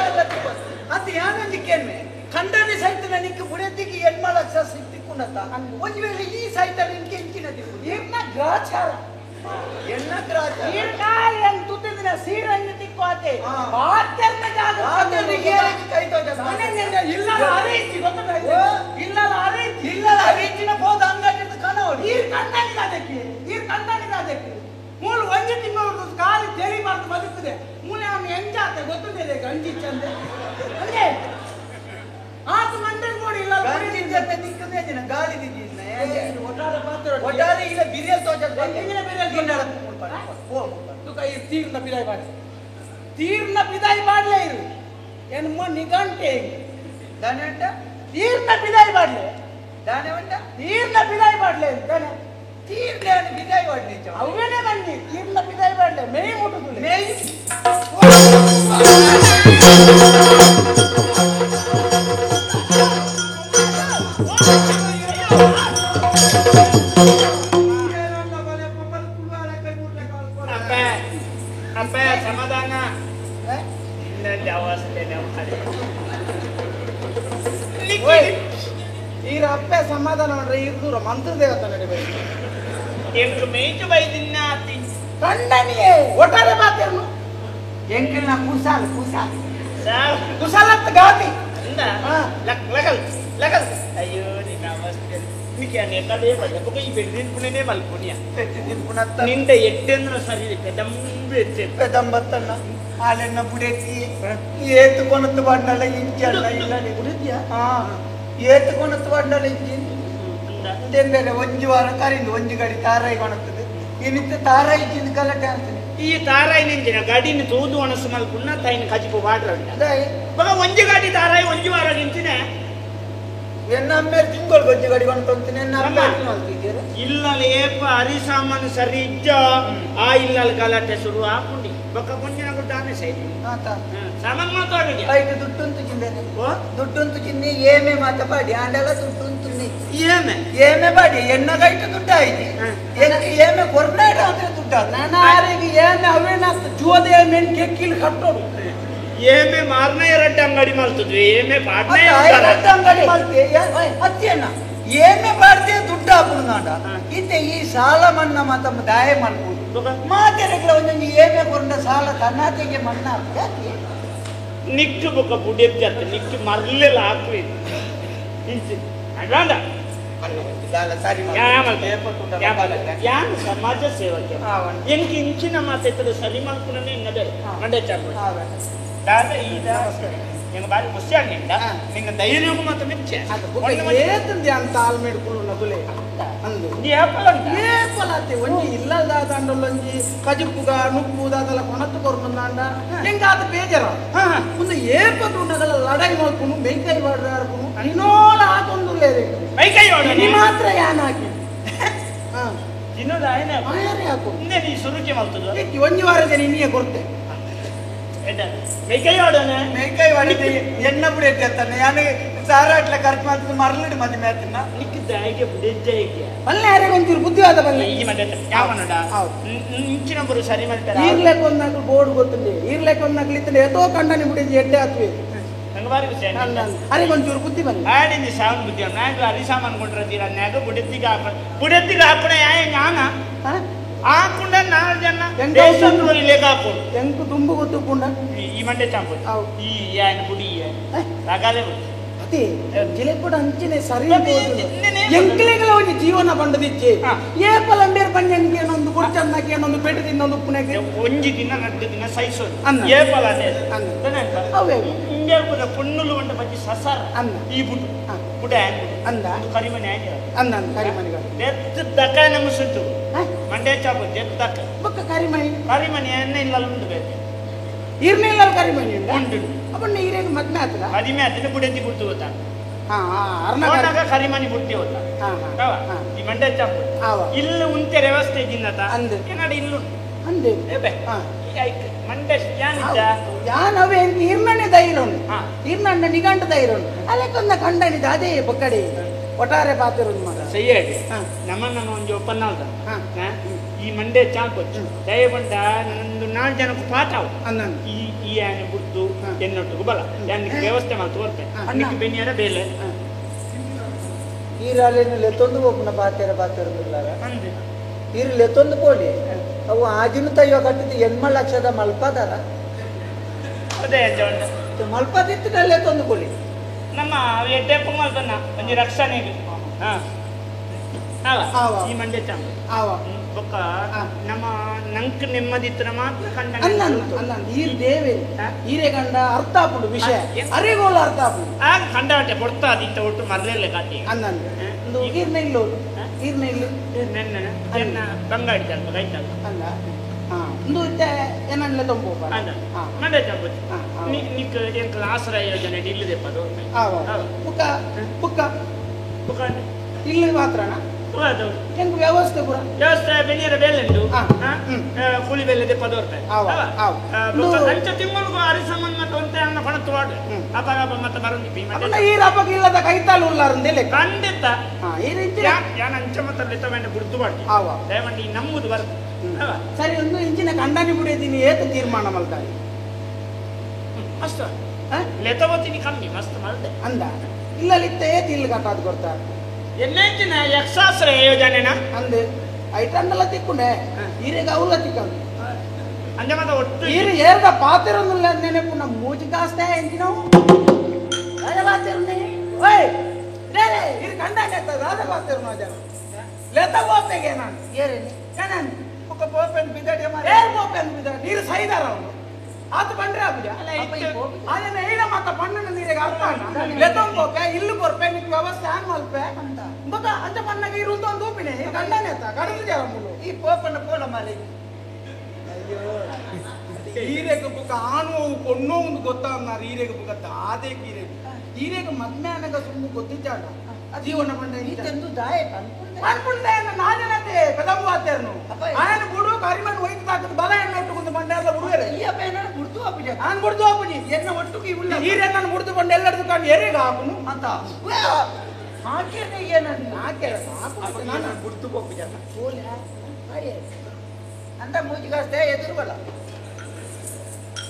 ಅಂತ ಯಾನೊಂದು ಕೇಳ್ಮೆ ಖಂಡನೆ ಸಹಿತ ನಿಕ್ಕ ಬುಡತಿಗೆ ಎಣ್ಮ ಲಕ್ಷ ಸಿಕ್ತಿಕ್ಕುಂಡತ್ತ ಒಂದು ವೇಳೆ ಈ ಸಹಿತ ನಿನ್ಗೆ ಎಂಚಿನ ದಿಕ್ಕು ಇರ್ನ ಗ್ರಾಚಾರ ಎಣ್ಣ ಗ್ರಾಚಾರ ತುತ್ತಿನ ಸೀರೆ ತಿಕ್ಕು ಆತೆ ಇಲ್ಲ ಅರೇಂಜ್ ಗೊತ್ತಿಲ್ಲ ಇಲ್ಲ ಅರೇಂಜ್ ಇಲ್ಲ ಅರೇಂಜಿನ ಹೋದ ಅಂಗಡಿ ಕನವಡಿ ನೀರು ಕಂಡನಿದ ಅದಕ್ಕೆ ನೀರು ಕಂಡನಿದ ಅದಕ್ಕೆ ಮೂಲ ಒಂಜಿ ತಿಂಗಳು ಕಾಲು ತೆರಿಬಾರ್ದು ಬದುಕುದೆ ಮೂಲೆ ಅವನು ಎಂಜಾತೆ ಗೊತ್ತಿದೆ ಗಂಜಿ ಚಂದೆ ಅಂದ್ರೆ ಆತ ಮಂಡಲ್ ನೋಡಿ ಇಲ್ಲ ಗಂಜಿ ಜೊತೆ ದಿಕ್ಕದೆ ದಿನ ಗಾಳಿ ದಿದ್ದಿನ ಒಟ್ಟಾರೆ ಪಾತ್ರ ಒಟ್ಟಾರೆ ಇಲ್ಲ ಬಿರಿಯಲ್ ತೋಜ ಎಂಜಿನ ಬಿರಿಯಲ್ ತುಕ ಈ ತೀರ್ನ ಬಿದಾಯಿ ಬಾಡ್ಲೆ ತೀರ್ನ ಬಿದಾಯಿ ಬಾಡ್ಲೆ ಇರು ಎನ್ಮ ನಿಗಂಟೆ ದಾನೆ ತೀರ್ನ ಬಿದಾಯಿ ಬಾಡ್ಲೆ ದಾನೆ ಉಂಟ ತೀರ್ನ ಬಿದಾಯಿ ಬಾಡ್ಲೆ ತಾನೆ ತೀರ್ನ ಬಿದಾಯಿ ಬಾಡ್ಲೆ ಅವೇನೆ ಬನ್ನಿ ತೀರ್ನ ಬಿದಾಯಿ ಬಾಡ್ಲೆ ಮೇಯ್ ಮುಟ್ಟುದು ಮೇಯ್ ಸಮಾಧಾನ ಈ ಅಪ್ಪೆ ಸಮಾಧಾನ ಮಾಡ್ರೆ ಈ ದೂರ ಮಂತ್ರ ದೇವತ ನಡಿಬೇಕು ಎಂಟು ಮೇಯ್ತು ಬೈದಿನ್ನ ಕಂಡನಿಯೇ ಒಟ್ಟಾರೆ ಮಾತೇನು ಎಂಕಿನ ಕುಸಾಲ್ ಕುಸಾಲ್ ಕುಸಾಲತ್ ಗಾತಿ ಲಗಲ್ ಲಗಲ್ ಅಯ್ಯೋ ನಿನ್ನ ಅವಸ್ಥೆ ನಿಕ್ಕೆ ನೆಟ್ಟದೇ ಬಲ್ಲ ಈ ಬೆಳ್ಳಿನ ಪುಣೆನೇ ಮಲ್ಪುಣಿಯ ನಿಂದ ಎಟ್ಟೆಂದ್ರ ಸರಿ ಪೆದಂಬು ಎತ್ತೆ ಪೆದಂಬತ್ತನ್ನ ಹಾಲೆನ್ನ ಬುಡೇತಿ ಏತು ಕೊನತ್ತು ಬಂಡಲ ಇಂಚಲ್ಲ ಇಲ್ಲ ಬುಡೇತಿಯ ಹಾ ಏತು ಕೊನತ್ತು ಬಂಡಲ ಇಂಚಿ ಬೇರೆ ಒಂಜಿ ವಾರ ಕರಿಂದು ಒಂಜಿ ಗಡಿ ತಾರಾಯಿ ಕೊಣತ್ತದೆ ಇನ್ನಿತ್ತ ತಾರಾಯಿ ಚಿಂದ ಗಲಾಟೆ ಅಂತೀನಿ ಈ ತಾರಾಯಿ ನಿಂಜಿನ ಗಡಿನ ತೂದು ಒಣಸು ಮಲ್ಪುಣ್ಣ ತಾಯಿನ ಕಜಿಪು ವಾಡ್ರ ಬಗ ಒಂಜಿ ಗಾಡಿ ತಾರಾಯಿ ಒಂಜಿ ವಾರ ನಿಂಚಿನ ಎನ್ನ ಅಮ್ಮೇಲೆ ತಿಂಗಳು ಗೊಜ್ಜಿ ಗಡಿ ಕೊಣತಂತೀನಿ ಎನ್ನ ಅಮ್ಮ ಇಲ್ಲ ಏಪ ಅರಿ ಸಾಮಾನು ಸರಿ ಇಜ್ಜ ಆ ಇಲ್ಲ ಗಲಾಟೆ ಶುರು ಹಾಕೊಂಡಿ ಬೊಕ್ಕ ಕೊಂಜಿನ ದಾನೆ ಸೈರಿ ಸಾಮಾನು ಮಾತಾಡಿ ಐದು ದುಡ್ಡುಂತು ಚಿಂದೇನೆ ದುಡ್ಡುಂತು ಚಿನ್ನಿ ಏಮೆ ಮಾತ ಪಾಡಿ ಆಂಡೆಲ್ಲ ದುಡ್ಡುಂತು ಏಮೆ ಏಮೆ ಪಾಡಿ ಎಣ್ಣ ಕೈಟು ದುಡ್ಡು ಆಯ್ತು ಎನಕ್ಕೆ ಏಮೆ ಕೊರ್ನಾಡ ಅಂದ್ರೆ ದುಡ್ಡು ನಾನು ಆರಿಗೆ ಏಮೆ ಅವೇನ ಜೋದ ಏಮೆ ಕೆಕ್ಕಿಲ್ ಕಟ್ಟೋಡು ಏಮೆ ಮಾರನೇ ಎರಡ್ಡು ಅಂಗಡಿ ಮಲ್ತದ್ವಿ ಏಮೆ ಪಾಡ್ನೇ ಅಂಗಡಿ ಮಲ್ತಿ ಅತ್ಯಣ್ಣ ಏಮೆ ಬಾರ್ದೆ ದುಡ್ಡು ಹಾಪುನಾಡ ಇತ್ತೆ ಈ ಸಾಲ ಮನ್ನ ಮಾತ ದಾಯ ಮಲ್ಪುದು ಮಾತೆರೆಗ್ಲ ಒಂದೊಂದು ಏಮೆ ಕೊರಂಡ ಸಾಲ ತನ್ನಾತೆಗೆ ಮಣ್ಣ ಹಾಕಿ ನಿಕ್ಕು ಬೊಕ್ಕ ಬುಡಿಯತ್ತೆ ನಿಕ್ಕು ಮರ್ಲೆಲ್ಲ ಹಾಕುವೆ ಅಡ್ವಾಂಡ ಯಾನ್ ಸಮಾಜ ಸೇವಕೆ ಎಂಕ್ ಇಂಚಿನ ಮಾತೈತದ ಸರಿ ಮಲ್ಪುನನೇ ಇನ್ನದೇ ಮಂಡೆ ಚಾಪು ದಾದ ಈ ನಿಂಗೆ ಬಾರಿ ಖುಷಿ ಆಗಿಲ್ಲ ನಿನ್ನ ಧೈರ್ಯಗೂ ಮಾತ್ರ ಮೆಚ್ಚೆ ಏತಂದೆ ಅಂತ ಆಲ್ಮೇಡ್ಕೊಂಡು ನಗುಲೆ ಅಂದು ಏಪಲಾತೆ ಒಂಜಿ ಇಲ್ಲದಾದಂಡೊಂಜಿ ಕಜಿಪ್ಪುಗ ನುಪ್ಪು ದಾದಲ ಕೊಣತ್ತು ಕೊರ್ನಂದಾಂಡ ಎಂಗಾತ ಬೇಜಾರ ಒಂದು ಏಪದು ನಗಲ ಲಡಾಯಿ ಮಲ್ಪುನು ಮೈಕೈ ವಾಡ್ರಾರ್ಪುನು ನಿನೋಲ ಹಾಕೊಂದುಲ್ಲೇರೆ ಮೈಕೈ ವಾಡ ನೀ ಮಾತ್ರ ಯಾನ್ ಹಾಕಿ ಇನ್ನೊಂದು ಆಯನ ಆಯರೆ ಹಾಕು ಇಂದೆ ನೀ ಸುರುಕೆ ಮಲ್ತದ ಒಂಜಿ ವಾರದ ನೀನಿಯೇ ಕೊರ್ತೆ ಮೈಕೈ ವಾಡನೆ ಮೈಕೈ ವಾಡಿದೆ ಎಣ್ಣ ಬುಡೆಟ್ಟಿ ಅತ್ತನ್ನ ಯಾನು ಸಾರಾಟ್ಲ ಖರ್ಚು ಮಾಡ್ತದೆ ಮರಳಿಡು ಮದಿ ಮೇತನ್ನ ನಿಕ್ಕಿದ್ದ ಆಯ್ಕೆ ಬುಡೆಜ್ಜ ಬಲ್ಲೆ ಯಾರಿಗೆ ಒಂಚೂರು ಬುದ್ಧಿವಾದ ಬಲ್ಲೆ ಈ ಮಂಡೆ ಯಾವನಡ ಇಂಚಿನೊಬ್ಬರು ಸರಿ ಮಾಡ್ತಾರೆ ಈರ್ಲೆಕ್ ಒಂದಾಗ್ಲು ಬೋರ್ಡ್ ಗೊತ್ತುಂಡೆ ಈರ್ಲೆಕ್ ಒಂದಾಗ್ಲು ಇತ್ತಂಡೆ ಏತೋ ಕಂಡನಿ ಬುಡೆಜ್ಜಿ ಎಡ್ಡೆ ಆತ್ವೆ ನಂಗೆ ಬಾರಿ ಖುಷಿ ಅರೆಗೆ ಒಂಚೂರು ಬುದ್ಧಿ ಬನ್ನಿ ಆಡಿಂದಿ ಸಾವನ್ ಬುದ್ಧಿ ನಾಗ ಅರಿ ಸಾಮಾನು ಕೊಂಡ್ರದ್ದೀರ ನ್ಯಾಗ ಬುಡೆತ್ತಿಗೆ ಹಾಕ ಬುಡೆತ್ತಿಗೆ ಹಾಕೋಣ ಯಾ ಜ್ಞಾನ ಹಾಕೊಂಡ ನಾಲ್ಕು ಜನ ಲೇಖ ಹಾಕೊಂಡು ಎಂಕು ದುಂಬು ಗೊತ್ತುಕೊಂಡ ಈ ಮಂಡೆ ಚಾಂಪು ಈ ಯಾನ್ ಬುಡಿ ರಗಾಲೆ ಅದೇ ಜಿಲೆ ಕೂಡ ಅಂಚಿನೆ ಸರಿ ಎಂಕ್ಲೆಗಳ ಒಂಜಿ ಜೀವನ ಬಂಡದಿಚ್ಚೆ ಏಪಲ ಅಂಬೇರ್ ಪಂಜನ್ಗೆ ಏನೊಂದು ಕೊಡ್ಚನ್ನಕ್ಕೆ ಏನೊಂದು ಪೆಟ್ಟು ತಿನ್ನೊಂದು ಉಪ್ಪುನೆಗೆ ಒಂಜಿ ದಿನ ನಡ್ಡು ದಿನ ಸಹಿಸೋದು ಏಪಲ ಅದೇ ಇಂಗೆ ಕೂಡ ಪೊಣ್ಣುಲು ಬಂಡ ಬಜ್ಜಿ ಸಸಾರ ಅನ್ನ ಈ ಬುಡು ಬುಡ ಅಂದ ಕರಿಮನೆ ಅಂದ ಕರಿಮನಿಗ ದೆತ್ತು ದಕ್ಕ ನಮ್ಮ ಸುಟ್ಟು ಮಂಡೆ ಚಾಪು ದೆತ್ತು ದಕ್ಕ ಬೊಕ್ಕ ಕರಿಮಣಿ ಕರಿಮಣಿ ಎನ್ನ ಇಲ್ಲ ಉಂಡು ಬೇಕು ಈರ್ನೆ ಇಲ್ಲ ಕರಿಮಣಿ ಉಂಟು ಅಪ್ಪ ನೀರೇನು ಮದ್ಮೆ ಆತದ ಮದಿಮೆ ಆತದ ಬುಡೆತಿ ಬುಡ್ತು ಹೋತ ಅರ್ಣ ಕರಿಮಣಿ ಬುಡ್ತಿ ಹೋತ ಈ ಮಂಡೆ ಚಾಪು ಇಲ್ಲ ಉಂತೆ ವ್ಯವಸ್ಥೆ ಜಿನ್ನತ ಅಂದು ಏನಾಡ ಇಲ್ಲು ಅಂದೆ ಮಂಡೆ ಯಾನಿದ್ದ ಯಾನವೇ ಈರ್ನಣ್ಣೆ ಧೈರ್ಯ ಈರ್ನಣ್ಣ ನಿಗಂಟ ಧೈರ್ಯ ಅದಕ್ಕೊಂದ ಕಂಡನಿದ ಅದೇ ಬೊಕ್ಕಡೆ ಒಟ್ಟಾರೆ ಪಾತಿರೋದು ಮಗ ಸಯ್ಯಾಡಿ ನಮ್ಮನ್ನ ಒಂಜಿ ಒಪ್ಪಂದ ಈ ಮಂಡೆ ಚಾಂಪು ದಯಗೊಂಡ ನಂದು ನಾಲ್ಕು ಜನಕ್ಕೂ ಪಾಠ ಈ ಈ ಆನೆ ಬುಡ್ತು ಎನ್ನೊಟ್ಟಿಗೂ ಬಲ ಯಾನಿಗೆ ವ್ಯವಸ್ಥೆ ಮಾಡ್ತು ಬರ್ತೆ ಅನ್ನಕ್ಕೆ ಬೆನ್ನಿಯಾರ ಬೇಲೆ ಈರಾಲೇನು ಲೆತ್ತೊಂದು ಒಬ್ಬನ ಪಾತೆರ ಪಾತಿರೋದಿಲ್ಲಾರ ಈರು ಲೆತ್ತೊಂದು ಪೋಲಿ ಅವು ಆಜಿನ ತಯ್ಯೋ ಕಟ್ಟಿದ್ದು ಎಣ್ಮ ಲಕ್ಷದ ಮಲ್ಪದಾರ ಅದೇ ಮಲ್ಪದಿತ್ತು ಲೆತ್ತೊಂದು ಕೊಲಿ ನಮ್ಮ ಎಡ್ಡೆ ಮಲ್ಪನ್ನ ಒಂಜಿ ರಕ್ಷಣೆಗೆ ಈ ಮಂಡೆ ಚಾಂಪು ಬೊಕ್ಕ ನಮ್ಮ ನಂಕ್ ನೆಮ್ಮದಿತ್ರ ಮಾತ್ರ ಕಂಡ ಈರ್ ದೇವೆ ಈರೆ ಕಂಡ ಅರ್ಥ ಆಪುಂಡು ವಿಷಯ ಅರೆಗೋಲ ಅರ್ಥ ಆಪುಂಡು ಆಗ ಕಂಡಾಟೆ ಕೊಡ್ತಾ ಅದಿತ್ತ ಒಟ್ಟು ಮರಲೆಲ್ಲ ಕಾತಿ ಅಂದ ಈರ್ನ ಇಲ್ಲೋ ಈರ್ನ ಇಲ್ಲು ನನ್ನ ಬಂಗಾಡಿ ಸ್ವಲ್ಪ ಕೈತಲ್ಲ ಅಲ್ಲ ಒಂದು ಏನನ್ಲೆ ತೊಂಬ ಮಂಡೆ ಚಾಂಪು ನಿಕ್ ಎಂಕಲ್ ಆಶ್ರಯ ಯೋಜನೆ ಇಲ್ಲದೆಪ್ಪ ಬುಕ್ಕ ಬುಕ್ಕ ಬುಕ್ಕ ಇಲ್ಲಿ ಮಾತ್ರನಾ ಎಂಕ್ ವ್ಯವಸ್ಥೆ ಪೂರ ವ್ಯವಸ್ಥೆ ಬೆನಿಯರ ಬೇಲೆ ಉಂಟು ಕೂಲಿ ಬೇಲೆ ಪದೋರ್ತೆ ಅಂಚ ತಿಂಗಳಿಗೂ ಅರಿ ಸಾಮಾನು ಮತ್ತೆ ಒಂತೆ ಅನ್ನ ಪಣತ್ತು ವಾಡು ಅಪಾಗ ಮತ್ತೆ ಬರಂದಿ ಈ ರಪಕ್ಕೆ ಇಲ್ಲದ ಕೈತಾಲು ಉಲ್ಲಾರಂದೇಲೆ ಖಂಡಿತ ಯಾನ್ ಅಂಚ ಮತ್ತೆ ಲೆತ್ತವೇಂಡ ಗುರ್ತು ಬಾಡ್ತಿ ದಯಮಾಡಿ ಈ ನಮ್ಮದು ಬರ್ ಸರಿ ಒಂದು ಇಂಚಿನ ಕಂಡನಿ ಬಿಡಿದ್ದೀನಿ ಏತ ತೀರ್ಮಾನ ಮಲ್ತಾರೆ ಅಷ್ಟು ಲೆತ್ತವತ್ತಿನಿ ಕಮ್ಮಿ ಮಸ್ತ್ ಮಲ್ತೆ ಅಂದ ಇಲ್ಲಲಿತ್ತ ಏತ ಇಲ್ಲಿ ಕಟ್ಟಾದ್ ಕೊಡ್ತಾರೆ ಎನ್ನೇಂಚಿನ ಯಕ್ಷಾಸ್ತ್ರ ಯೋಜನೆನಾ ಅಂದೆ ಐಟಂಡಲ ತಿಕ್ಕೊಂಡೆ ಈರೆಗೆ ಅವಲ ತಿಕ್ಕಂದು ಅಂದೆ ಮತ್ತೆ ಒಟ್ಟು ಈರು ಏರ್ದ ಪಾತಿರೊಂದಿಲ್ಲ ನೆನಪು ನಮ್ಮ ಮೂಜಿ ಕಾಸ್ತೆ ಎಂಚಿನವು ರಾಜ ಪಾತಿರುಂದೆ ಓಯ್ ಡೇರೆ ಈರು ಕಂಡಾಗ ರಾಜ ಪಾತಿರು ಜನ ಲೆತ್ತ ಗೋಪೆಗೆ ನಾನು ಏರೇನೆ ನಾನು ಒಕ್ಕ ಪೋಪೆನ್ ಬಿದಡಿ ಮಾರೆ ಏರ್ ಗೋಪೆನ್ ಬಿದಡಿ ನೀರು ಸೈದಾರ ಅವನು ಆತ ಬಂದ್ರೆ ಆಗುಜ ಅದನ್ನ ಏನ ಮಾತ ಪಣ್ಣನ ನೀರಿಗೆ ಅರ್ಥ ಲೆತ್ತೊಂದು ಗೋಪೆ ಇಲ್ಲು ಕೊರ್ಪೆ ನಿಕ್ ವ್ಯವಸ್ಥೆ ಆನ್ ಮಲ್ಪೆ ಅಂತ ಬೊಕ ಅಂಚ ಪಣ್ಣಗೆ ಇರು ಒಂದು ಊಪಿನೆ ಕಂಡನೆ ಆತ ಕಡಲು ಜರ ಮುಲು ಈ ಪೋಪನ ಪೋಲ ಮಾರೆ ಅಯ್ಯೋ ಈರೆಗೆ ಬುಕ್ಕ ಆನು ಪೊಣ್ಣು ಒಂದು ಗೊತ್ತಾಗ್ನಾರು ಈರೆಗೆ ಬುಕ್ಕ ದಾದೆ ಈರೆಗೆ ಈರೆಗೆ ಮದ್ಮೆ ಅನಗ ಸುಮ್ಮನೆ ಗೊತ್ತಿಚ್ಚಾಡ ಜೀವನ ಪಂಡ ಈತೆಂದು ದಾಯ ಅನ್ಕೊಂಡೆ ನಾನೇನಂತೆ ಪೆದಮ್ಮು ಆತೇರ್ನು ಆಯನ ಬುಡು ಕರಿಮನ್ ಒಯ್ದು ತಾಕದ ಬಲ ಎಣ್ಣೆ ಬಂಡೆಲ್ಲ ಬುಡುವೆರೆ ಈ ಅಪ್ಪ ಏನಾರು ಬುಡ್ದು ಅಪ್ಪಜ ನಾನು ಬುಡ್ದು ಅಪ್ಪಜಿ ಎನ್ನ ಒಟ್ಟುಗೆ ಉಳ್ಳ ಈರೆ ನಾನು ಬುಡ್ದು ಬಂಡೆ ಎಲ್ಲರದು ಕಂಡು ಎರೆಗೆ ಹಾಕುನು ಅಂತ ಹಾಕೇನೆ ಏನನ್ನ ಹಾಕೇಳ ನಾನು ಬುಡ್ದು ಹೋಗ್ಬಿಜ ಅಂತ ಮೂಜಿಗಾಸ್ತೆ ಎದುರುವಲ್ಲ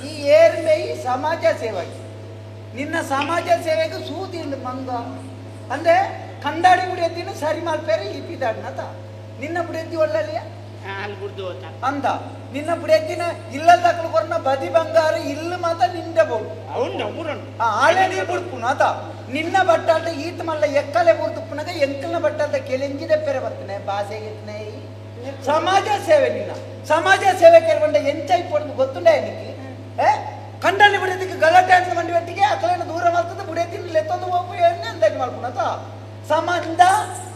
ಈ ಏರ್ಮೈ ಸಮಾಜ ಸೇವೆಗೆ ನಿನ್ನ ಸಮಾಜ ಸೇವೆಗೆ ಸೂದಿಲ್ಲ ಮಂಗ ಅಂದ್ರೆ ಕಂದಾಡಿ ಬುಡಿಯತ್ತಿನ ಸರಿ ಮಲ್ಪೇರೆ ಈ ಪಿದಾಡ್ನತ ನಿನ್ನ ಬುಡಿಯತ್ತಿ ಒಳ್ಳಲಿಯ ಅಂದ ನಿನ್ನ ಬುಡಿಯತ್ತಿನ ಇಲ್ಲದಕ್ಕಲು ಕೊರ್ನ ಬದಿ ಬಂಗಾರ ಇಲ್ಲ ಮಾತ ನಿಂದ ಬೋಡು ಆಳೆ ನೀ ಬುಡ್ಪುನ ಆತ ನಿನ್ನ ಬಟ್ಟಾಲ್ದ ಈತ ಮಲ್ಲ ಎಕ್ಕಲೆ ಬುಡ್ದುಪ್ಪುನಾಗ ಎಂಕಲ್ನ ಬಟ್ಟಾಲ್ದ ಕೆಲೆಂಜಿದ ಪೆರೆ ಬರ್ತನೆ ಬಾಸೆಗೆತ್ನೆ ಸಮಾಜ ಸೇವೆ ನಿನ್ನ ಸಮಾಜ ಸೇವೆ ಕೆರಗೊಂಡ ಎಂಚ ಇಪ್ಪೊಡ್ದು ಗೊತ್ತುಂಡ ನಿಕ್ಕೆ ಕಂಡಲ್ಲಿ ಬಿಡೋದಕ್ಕೆ ಗಲಾಟೆ ಅಂತ ಮಂಡಿ ಒಟ್ಟಿಗೆ ಅಕಲೇನ ದೂರ ಮಾಡ್ತದೆ ಬುಡಿಯತ್ತಿನ ಲೆತ್ತೊಂದು ಹೋಗು ಎಣ್ಣೆ ಅಂದಾಜು ಮಾಡ್ಕೊಳತ ಸಮಾಜ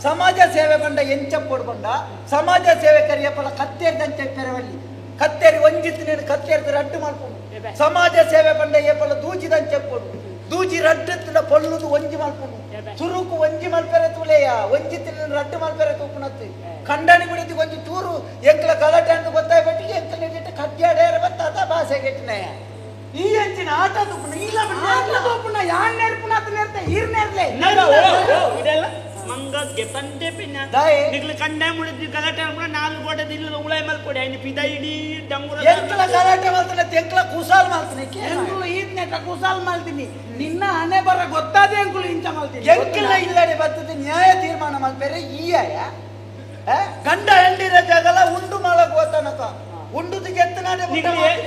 ಸಮಾಜ ಸೇವೆ ಬಂಡ ಎಂಚ ಪೊಡ್ಬಂಡ ಸಮಾಜ ಸೇವೆ ಕರಿಯಪ್ಪಲ ಕತ್ತೇರ್ದಂಚ ಪೆರವಲ್ಲಿ ಕತ್ತೇರಿ ಒಂಜಿತ್ತಿನೇನು ಕತ್ತೇರ್ದ ರಡ್ಡು ಮಾಡ್ಕೊಂಡು ಸಮಾಜ ಸೇವೆ ಬಂಡ ಏಪಲ ದೂಜಿದಂಚ ಪೊಡು ದೂಜಿ ರಡ್ಡು ಪೊಳ್ಳುದು ಒಂಜಿ ಮಾಡ್ಕೊಂಡು ಚುರುಕು ಒಂಜಿ ಮಲ್ಪೆರೆ ತುಲೆಯ ಒಂಜಿತ್ತಿನ ರಡ್ಡು ಮಲ್ಪೆರೆ ತೂಪುನತ್ತು ಕಂಡನಿ ಬಿಡಿದಿ ಒಂಜಿ ಚೂರು ಎಂಕಲ ಗಲಾಟೆ ಅಂತ ಗೊತ್ತಾಯ್ಬಿಟ್ಟಿಗೆ ಎಂಕಲ ಇಟ್ಟು ಕಡ್ಯಾಡೇರ ಬತ್ತಾತ ಭಾಷೆ ಗೆಟ್ಟಿನಯ ಈ ಅಂಚಿನ ಆಟ ತುಪ್ಪುನ ಇಲ್ಲ ತೂಪುನ ಯಾನ್ ನೆರ್ಪುನ ಅತ್ತ ನೆರ್ತೆ ಈರ್ ನೆರ್ಲೆ ಇದೆಲ್ಲ ಮಂಗ ಗೆತಂದೆ ಪಿನ್ನ ನಿಗ್ಲ ಕಂಡ ಮುಳಿದಿ ಗಲಾಟೆ ಅನ್ಕೊಂಡು ನಾಲ್ಕು ಗೋಡೆ ದಿಲ್ಲ ಉಳಾಯ್ ಮಲ್ಕೊಡಿ ಐನ ಪಿದ ಇಡೀ ಡಂಗುರ ಎಂಕಲ ಗಲಾಟೆ ಮಾಡ್ತಾನೆ ಎಂಕಲ ಕುಸಾಲ್ ಮಾಡ್ತಾನೆ ಎಂಕುಲು ಈದ್ನೆಟ ಕುಸಾಲ್ ಮಾಡ್ತೀನಿ ನಿನ್ನ ಹಣೆ ಬರ ಗೊತ್ತಾದೆ ಎಂಕುಲು ಇಂಚ ಮಾಡ್ತೀನಿ ಎಂಕಲ ಇಲ್ಲಡೆ ಬರ್ತದೆ ನ್ಯಾಯ ತೀರ್ಮಾನ ಮಾಡ್ಬೇರೆ ಈ ಆಯ ಗಂಡ ಹೆಂಡಿರ ಜಗಲ ಉಂಡು ಮಾಡಕ್ ಹೋತಾನಕ ಉಂಡುದು ಗೆತ್ತನಾಡೆ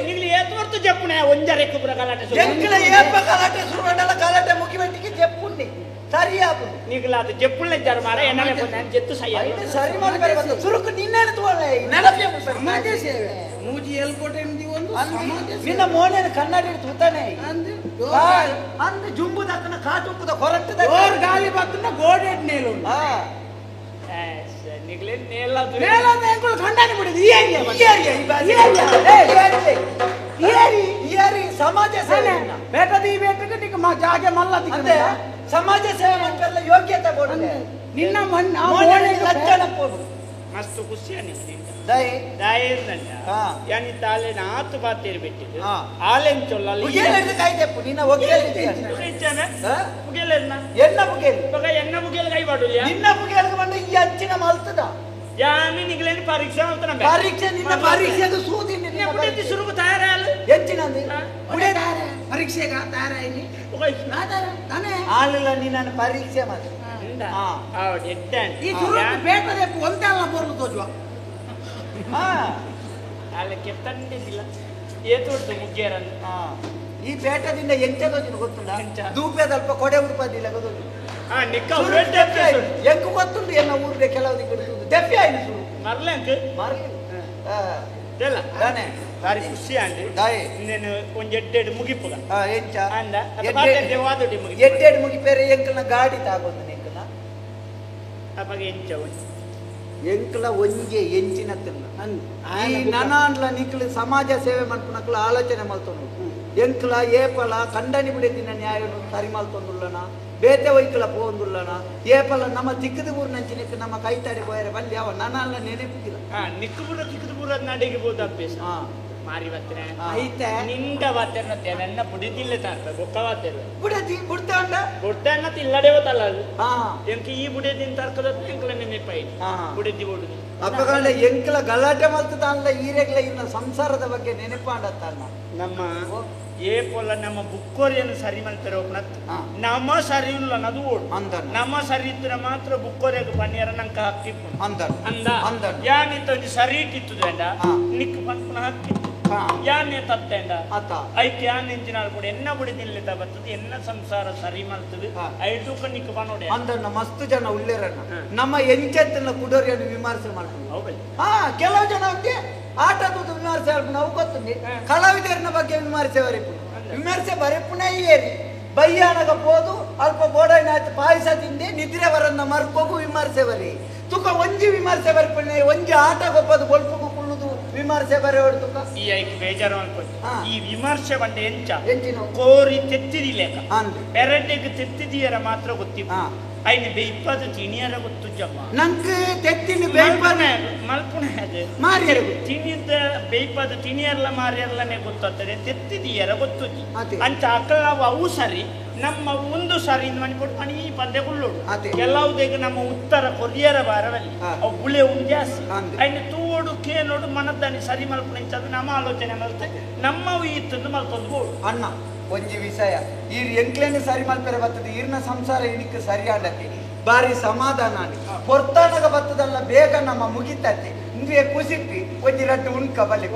ನಿಗ್ಲಿ ಏತ್ವರ್ತು ಜಪ್ಪುಣೆ ಒಂಜರೆ ಕುಬ್ರ ಗಲಾಟೆ ಎಂಕಲ ಏಪ ಗಲಾಟೆ ಶುರುವಂಡಲ ಗಲಾಟೆ ಮುಗಿಬೆಟ್ಟಿಗೆ ಜಪ್ಪುಂಡಿ ಸರಿ ಆಪು ನಿಗ್ಲ ಅದು ಜಪ್ಪುಳ್ಳೆ ಜರ ಮಾರ ಎನ್ನಲೆ ನಾನು ಜೆತ್ತು ಸಯ್ಯ ಸರಿ ಮಾಡಿ ಬರಬೇಕು ಸುರುಕು ನಿನ್ನೇನು ತೋಳೆ ನೆನಪೇ ಸಮಾಜ ಸೇವೆ ಮೂಜಿ ಎಲ್ಕೋಟೆ ಒಂದು ನಿನ್ನ ಮೋನೇನು ಕನ್ನಡಿ ತೂತಾನೆ ಅಂದು ಜುಂಬು ದಕ್ಕನ ಕಾಟುಂಬುದ ಹೊರಟದ ಗಾಲಿ ಬತ್ತನ ಗೋಡೆಡ್ ನೇಲು ನಿಗ್ಲೇ ನೇಲ ನೇಲ ಎಂಕುಲು ಖಂಡನೆ ಬಿಡಿದು ಈ ಏರಿಯಾ ಈ ಏರಿ ಈ ಏರಿ ಸಮಾಜ ಸೇವೆ ಬೇಟದ ಈ ಬೇಟಕ್ಕೆ ನಿಕ್ಕ ಮಾ ಜಾಗೆ ಮಲ್ಲ ಅಂದೆ ಸಮಾಜ ಸೇವೆ ಮಾಡ್ತಾರಲ್ಲ ಯೋಗ್ಯತೆ ಕೊಡು ನಿನ್ನ ಮಣ್ಣ ಲಜ್ಜನ ಕೊಡು ಮಸ್ತ್ ಖುಷಿ ನಿಂದ ದಯ ದಯಂದಂಡ ಯಾನಿ ತಾಲೇನ ಆತು ಬಾತೇರಿ ಬಿಟ್ಟಿದ್ದು ಆಲೆನ್ ಚೊಲ್ಲಲ್ಲ ಬುಗೇಲ್ ಕಾಯ್ದೆಪ್ಪು ನಿನ್ನ ಒಗ್ಗೇಲ್ ಬುಗೇಲ್ ಎನ್ನ ಬುಗೇಲ್ ಬಗ ಎನ್ನ ಬುಗೇಲ್ ಕೈ ಬಾಡುಲಿಯ ನಿನ್ನ ಬುಗೇಲ್ ಬಂದು ಈ ಅಂಚಿನ ಮಲ್ತದ ಯಾನಿ ನಿಗ್ಲೇನು ಪರೀಕ್ಷೆ ಮಾಡ್ತಾನ ಪರೀಕ್ಷೆ ನಿನ್ನ ಪರೀಕ್ಷೆದು ಸೂದಿ ನಿನ್ನ ಬುಡೇತಿ ಸುರುಗು ತಯಾರಾಯಲ್ಲ ಎಂಚಿನಂದು ಪರೀಕ್ಷೆಗ ತಯಾರಾಯಿನಿ ಆಲಿಲ್ಲ ನಿನ್ನ ಪರೀಕ್ಷೆ ಮಾತ್ರ ಈ ಸುರುಗು ಬೇಟದೆಪ್ಪು ಒಂದಲ್ಲ ಬೊರ್ಲು ತೋಜುವ ಅಲ್ಲ ಕೆತ್ತಂಡಿಲ್ಲ ಏತುಡ್ದು ಮುಗ್ಗೇರನ್ನು ಈ ಪೇಟದಿಂದ ಎಂಚ ತೋಜಿನ ಗೊತ್ತುಂಡ ದೂಪೆ ಸ್ವಲ್ಪ ಕೊಡೆ ಉಡುಪದಿಲ್ಲ ಗೊತ್ತು ಎಂಕು ಗೊತ್ತುಂಟು ಎನ್ನ ಊರುಡೆ ಕೆಲವು ದೆಪ್ಪೆ ಆಯ್ತು ಸುರು ಮರ್ಲಂಕ್ ಮರ್ಲಿ ಭಾರಿ ಖುಷಿ ಆಂಡ್ ಇನ್ನೇನು ಒಂಜಿ ಎಡ್ಡೆಡ್ ಮುಗಿಪುಗ ಎಂಚ ಅಂದ ಎಡ್ಡೆಡ್ ಮುಗಿಪೇರೆ ಎಂಕಲ್ನ ಗಾಡಿ ತಾಗೊಂದು ಎಂಕಲ್ನ ಅವಾಗ ಎಂಚ ಎಂಕಲ ಒಂಜೆ ಎಂಚಿನ ತಿನ್ನ ಈ ನನಾನ್ಲ ನಿಕ್ಲು ಸಮಾಜ ಸೇವೆ ಮಲ್ಪುನಕ್ಲು ಆಲೋಚನೆ ಮಲ್ತೊಂಡು ಎಂಕಲ ಏಪಲ ಕಂಡನಿ ಬಿಡಿದಿನ ನ್ಯಾಯನು ಸರಿ ಮಲ್ತೊಂದುಲ್ಲನ ಬೇತೆ ವೈಕಲ ಪೋಂದುಲ್ಲನ ಏಪಲ ನಮ್ಮ ತಿಕ್ಕದ ಊರಿನಂಚಿನಕ್ಕೆ ನಮ್ಮ ಕೈತಾಡಿ ಪೋಯರೆ ಬಲ್ಲಿ ಅವ ನನಾನ್ಲ ನೆನಪಿಲ್ಲ ನಿಕ್ಕು ಬುರ ತಿಕ್ಕದ ಬುರ ನಡಿಗೆ ಬೋದು ಅಭ್ಯಾಸ ಮಾರಿ ಬತ್ತನೆ ಐತೆ ನಿಂಡ ವಾತೆರ್ನತ್ತೆ ನನ್ನ ಬುಡಿದಿಲ್ಲ ತಾತ ಬೊಕ್ಕ ವಾತೆರ್ ಬುಡದಿ ಬುಡ್ತಾಂಡ ಬುಡ್ತಾಂಡ ತಿಲ್ಲಡೆ ಹೋತಲ್ಲ ಅದು ಎಂಕ ಈ ಬುಡದಿನ ತರ್ಕದ ಎಂಕಲ ನೆನಪಾಯಿ ಬುಡದಿ ಬುಡುದು ಅಪ್ಪಗಂಡ ಎಂಕಲ ಗಲಾಟೆ ಮಲ್ತದ ಈರೆಗ್ಲ ಇನ್ನ ಸಂಸಾರದ ಬಗ್ಗೆ ನೆನಪಾಂಡತ್ತಲ್ಲ ನಮ್ಮ ಏ ಪೊಲ್ಲ ನಮ್ಮ ಬುಕ್ಕೋರಿಯನ್ನು ಸರಿ ಮಲ್ಪೆರ ಒಪ್ಪನತ್ ನಮ್ಮ ಸರಿ ಇಲ್ಲ ಅನ್ನೋದು ಓಡು ನಮ್ಮ ಸರಿ ಇದ್ರೆ ಮಾತ್ರ ಬುಕ್ಕೋರಿಯಾಗ ಪನ್ನಿಯರ ನಂಗೆ ಹಾಕಿಪ್ಪು ಅಂದ ಅಂದ ಅಂದ ಯಾನಿತ್ತ ಒಂಜಿ ಸರಿ ಇಟ್ಟಿತ್ತು ಅಂಡ ನಿಕ್ ಪನ್ಪುನ ಹಾಕಿತ್ತು ಯಾನೆ ತತ್ತೇಂಡ ಐಕ್ ಯಾನ್ ಇಂಜಿನಾಲ್ ಕೂಡ ಎನ್ನ ಬುಡಿ ನಿಲ್ಲಿತ ಬರ್ತದೆ ಎನ್ನ ಸಂಸಾರ ಸರಿ ಮಲ್ತದೆ ಐಟೂಕ ನಿಕ್ ಬನೋಡೆ ಅಂದಣ್ಣ ಮಸ್ತ್ ಜನ ಉಳ್ಳೇರಣ್ಣ ನಮ್ಮ ಎಂಚೆತ್ತನ್ನ ಕುಡೋರಿಯನ್ನು ವಿಮರ್ಶೆ ಮಾಡ್ಕೊಂಡು ಹಾ ಕೆಲವು ಜನ ಆಟದ ವಿಮರ್ಶೆ ನಾವು ಗೊತ್ತುಂಡಿ ಕಲಾವಿದರನ್ನ ಬಗ್ಗೆ ವಿಮರ್ಶೆ ಬರೆಪು ವಿಮರ್ಶೆ ಬರೆಪುನೇ ಏರಿ ಬಯ್ಯಾನಗ ಪೋದು ಅಲ್ಪ ಬೋಡೈನ ಆಯ್ತು ಪಾಯಸ ತಿಂದೆ ನಿದ್ರೆ ಬರನ್ನ ಮರ್ಕೋಗು ವಿಮರ್ಶೆ ಬರಿ ತುಕ ಒಂಜಿ ವಿಮರ್ಶೆ ಬರ್ಪಣೆ ಒಂಜಿ ಆಟ ಗೊಪ್ಪದು ಬೊಲ್ಪುಗು ಕುಳ್ಳುದು ವಿಮರ್ಶೆ ಬರೆಯೋಡು ತುಕ ಈ ಐಕ್ ಬೇಜಾರು ಅನ್ಕೊಂಡು ಈ ವಿಮರ್ಶೆ ಬಂಡೆ ಎಂಚ ಕೋರಿ ತೆತ್ತಿದಿಲೇಕ ಪೆರಡೆಗೆ ತೆತ್ತಿದಿಯರ ಮಾತ್ರ ಗೊತ್ತಿಪ್ಪ ಐನ ಬೇಯ್ಪದ ತಿಣಿಯರ ಗೊತ್ತು ಜಮ್ಮ ನಂಗೆ ತೆತ್ತಿನ ಬೇಯ್ಪನೆ ಮಲ್ಪುಣೆ ಅದು ಮಾರಿಯರ ತಿಣಿದ ಬೇಯ್ಪದ ತಿಣಿಯರ್ಲ ಮಾರಿಯರ್ಲನೆ ಗೊತ್ತಾಗ್ತದೆ ತೆತ್ತಿದಿಯರ ಗೊತ್ತು ಅಂಚ ಅಕ್ಕಳ ನಾವು ಅವು ಸರಿ ನಮ್ಮ ಒಂದು ಸಾರಿ ಮಣಿ ಮಣಿ ಪಂದ್ಯ ಕುಳ್ಳೋಡು ಕೆಲವುದಕ್ಕೆ ನಮ್ಮ ಉತ್ತರ ಕೊರಿಯರ ಬಾರವಲ್ಲಿ ಅವು ಬುಳೆ ಉಂಡು ಜಾಸ್ತಿ ಐನ ತೂವೋಡು ಕೇನೋಡು ಮನದ್ದಾನಿ ಸರಿ ಮಲ್ಪುಣ ಇಂಚದು ನಮ್ಮ ಆಲೋಚನೆ ಮಲ್ತೆ ನಮ್ಮ ಇತ್ತಂದು ಮಲ್ತೊಂದು ಬೋಡು ಅಣ್ಣ ಒಂಜಿ ವಿಷಯ ಈ ಎಂಕ್ಲೇನು ಸರಿ ಮಲ್ಪೆರೆ ಬರ್ತದೆ ಈರ್ನ ಸಂಸಾರ ಇಣಿಕ್ ಸರಿ ಆಡತ್ತೆ ಬಾರಿ ಸಮಾಧಾನ ಪೊರ್ತಾನಗ ಬತ್ತದಲ್ಲ ಬೇಗ ನಮ್ಮ ಮುಗಿತತೆ ಇಂದುವೆ ಕುಸಿಟ್ಟಿ ಒಂಜಿ ರಡ್ಡು ಉಣ್ಕ ಬಲೆ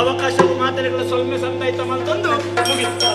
ಅವಕಾಶ ಮಾತ್ರೆಗಳ ಸೊಲ್ಮೆ ಸಂದಾಯ್ತ ಮಲ್ತೊಂದು ಮುಗಿತು.